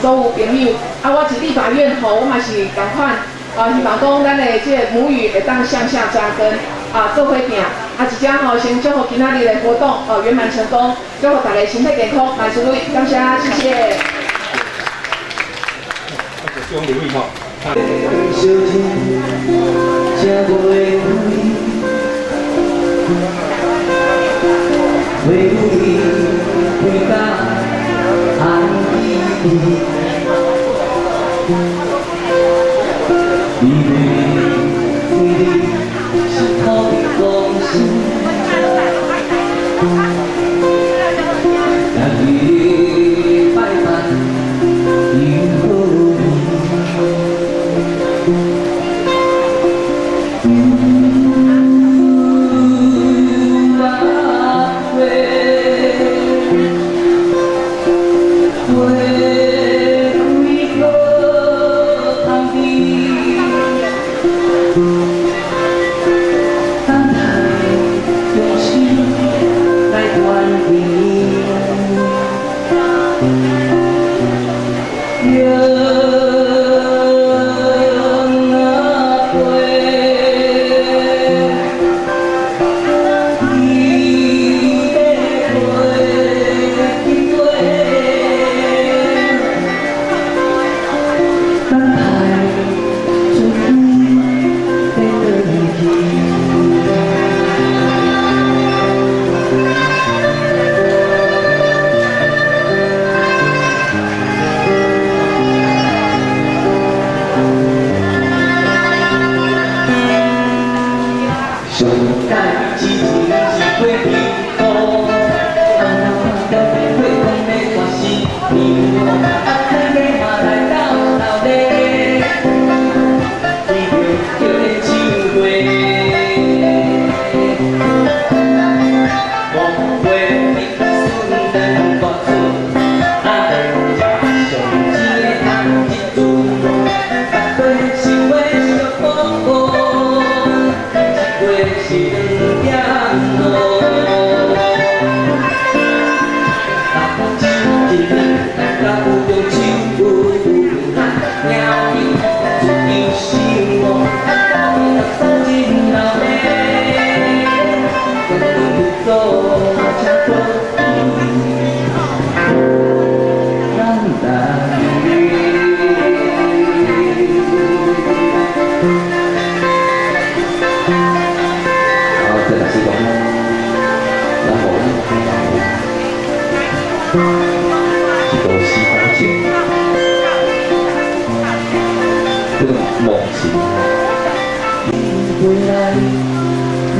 [SPEAKER 12] 所有朋友，啊，我佇立法院吼，我嘛是仝款，啊，希望講咱的這個母語會當向下扎根，啊，做伙拼，啊，一遮吼先祝福今仔日的活動圓滿成功，祝福大家身體健康，萬事如意，感謝，謝謝。
[SPEAKER 16] 謝謝立委吼。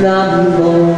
[SPEAKER 17] 南無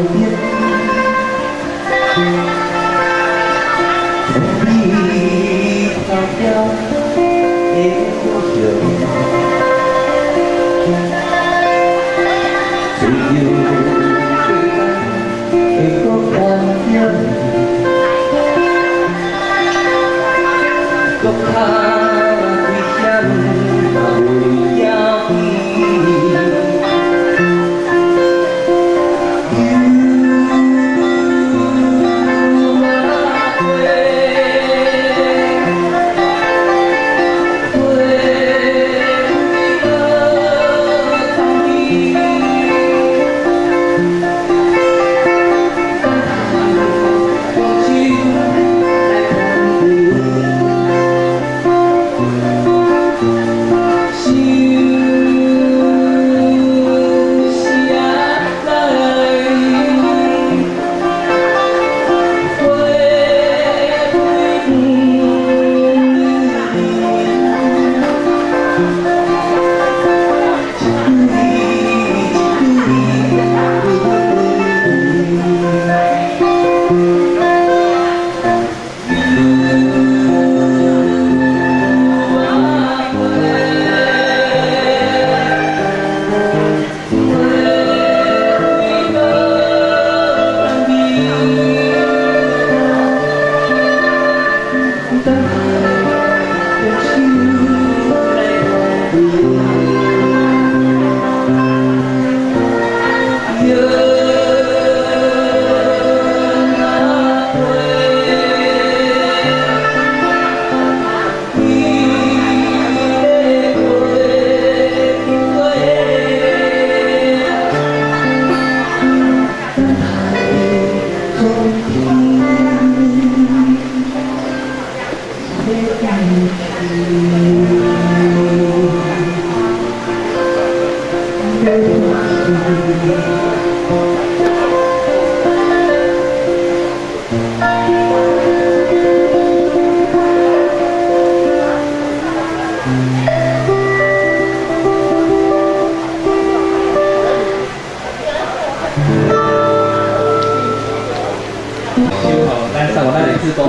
[SPEAKER 10] 志工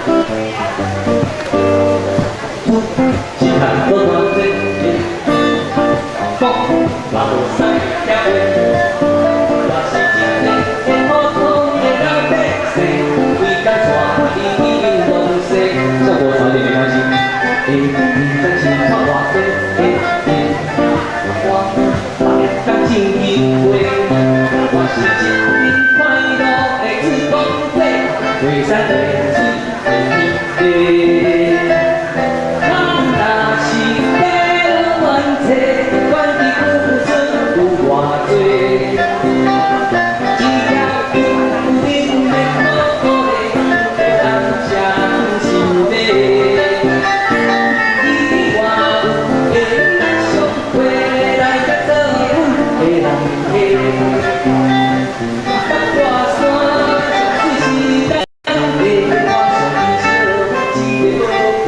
[SPEAKER 10] 吼。是看无偌济，讲嘛无使听话，我是一个普通的老百姓，规工带伊东西，效果少一点没关系。但是看偌济，我逐工唱机会，我是一阵快乐的志工队，爬山爬水爬天地。咱若是要怨嗟，管伊付出有偌济，只要有恁的鼓励，会当车心底。你我有缘相会来甲做阮的人客。北大山水是咱的，我上珍惜这个宝贝。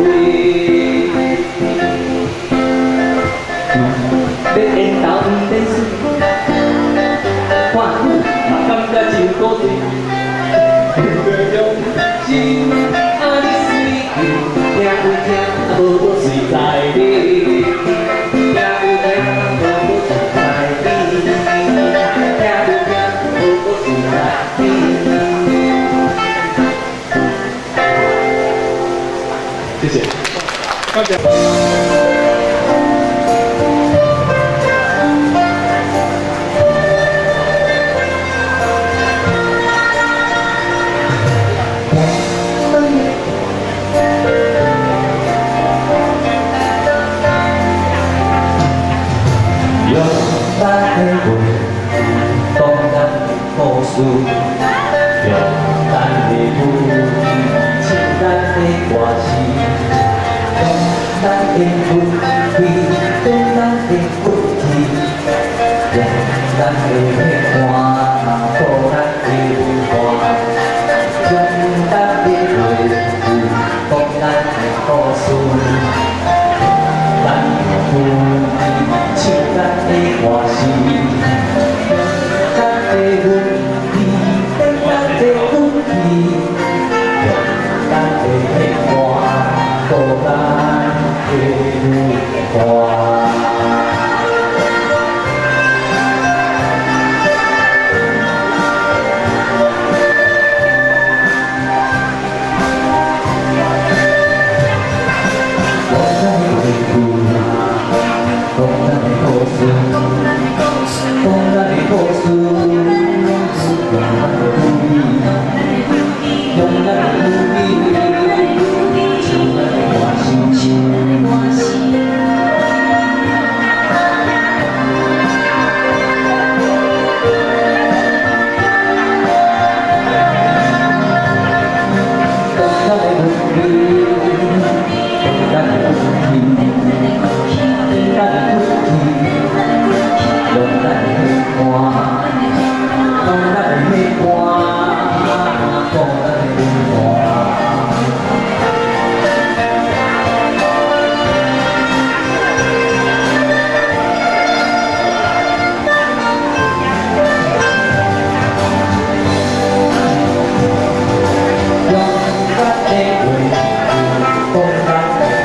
[SPEAKER 10] 欲缘投毋免输，看久嘛感觉真古锥。用心按呢随意，听有听，无无随在你。听有听，无无随在你。听有听，无无随在你。谢谢。
[SPEAKER 16] 感谢。
[SPEAKER 5] 用咱的话，讲咱的故事，用咱的武器，唱咱的歌词，用咱的文气，讲咱的骨气，用咱的血汗，顾咱的文化，用咱的话，讲咱的故事，咱的武器，唱咱的歌词，咱的文气，讲咱的骨气，用咱的血汗，顾咱的文化。用咱的话，讲咱的故事，讲咱的故事，用咱的武器，用咱的武器，唱咱的歌词。讲咱的文气，讲咱的骨气，咱的骨气，用咱的血汗，用咱的血汗，顾咱的文化。用咱的话，讲咱的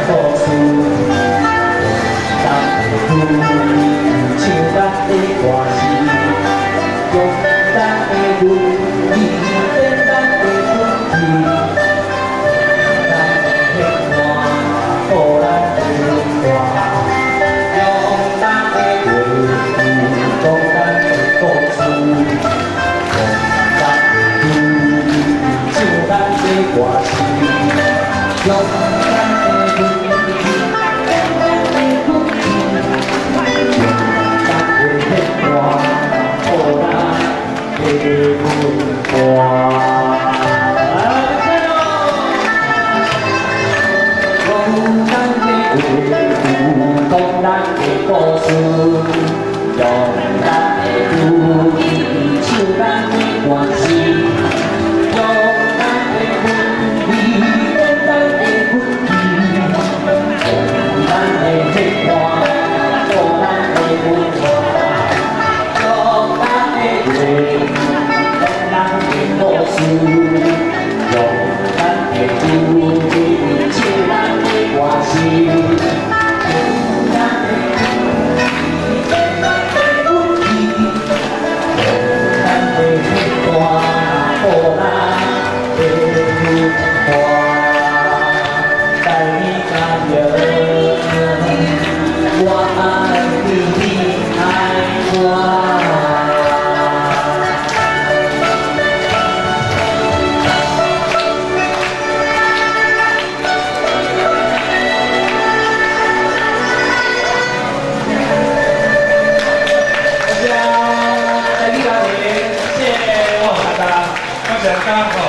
[SPEAKER 5] 故事，咱的武器，唱咱的歌词，用咱的文字，讲咱的骨气，咱的血汗，顾咱的文化，用咱的话，讲咱的故事，用咱的武器，唱咱的歌词，用咱的文字，讲咱的骨气，用咱的血汗，顾咱的文化。讲咱的话，讲咱的故事，用咱的武器，唱咱的歌词，用咱的文字，讲咱的骨气，用咱的血汗，顾咱的文化，用咱的话，讲咱的故事，用咱的
[SPEAKER 16] 加吼。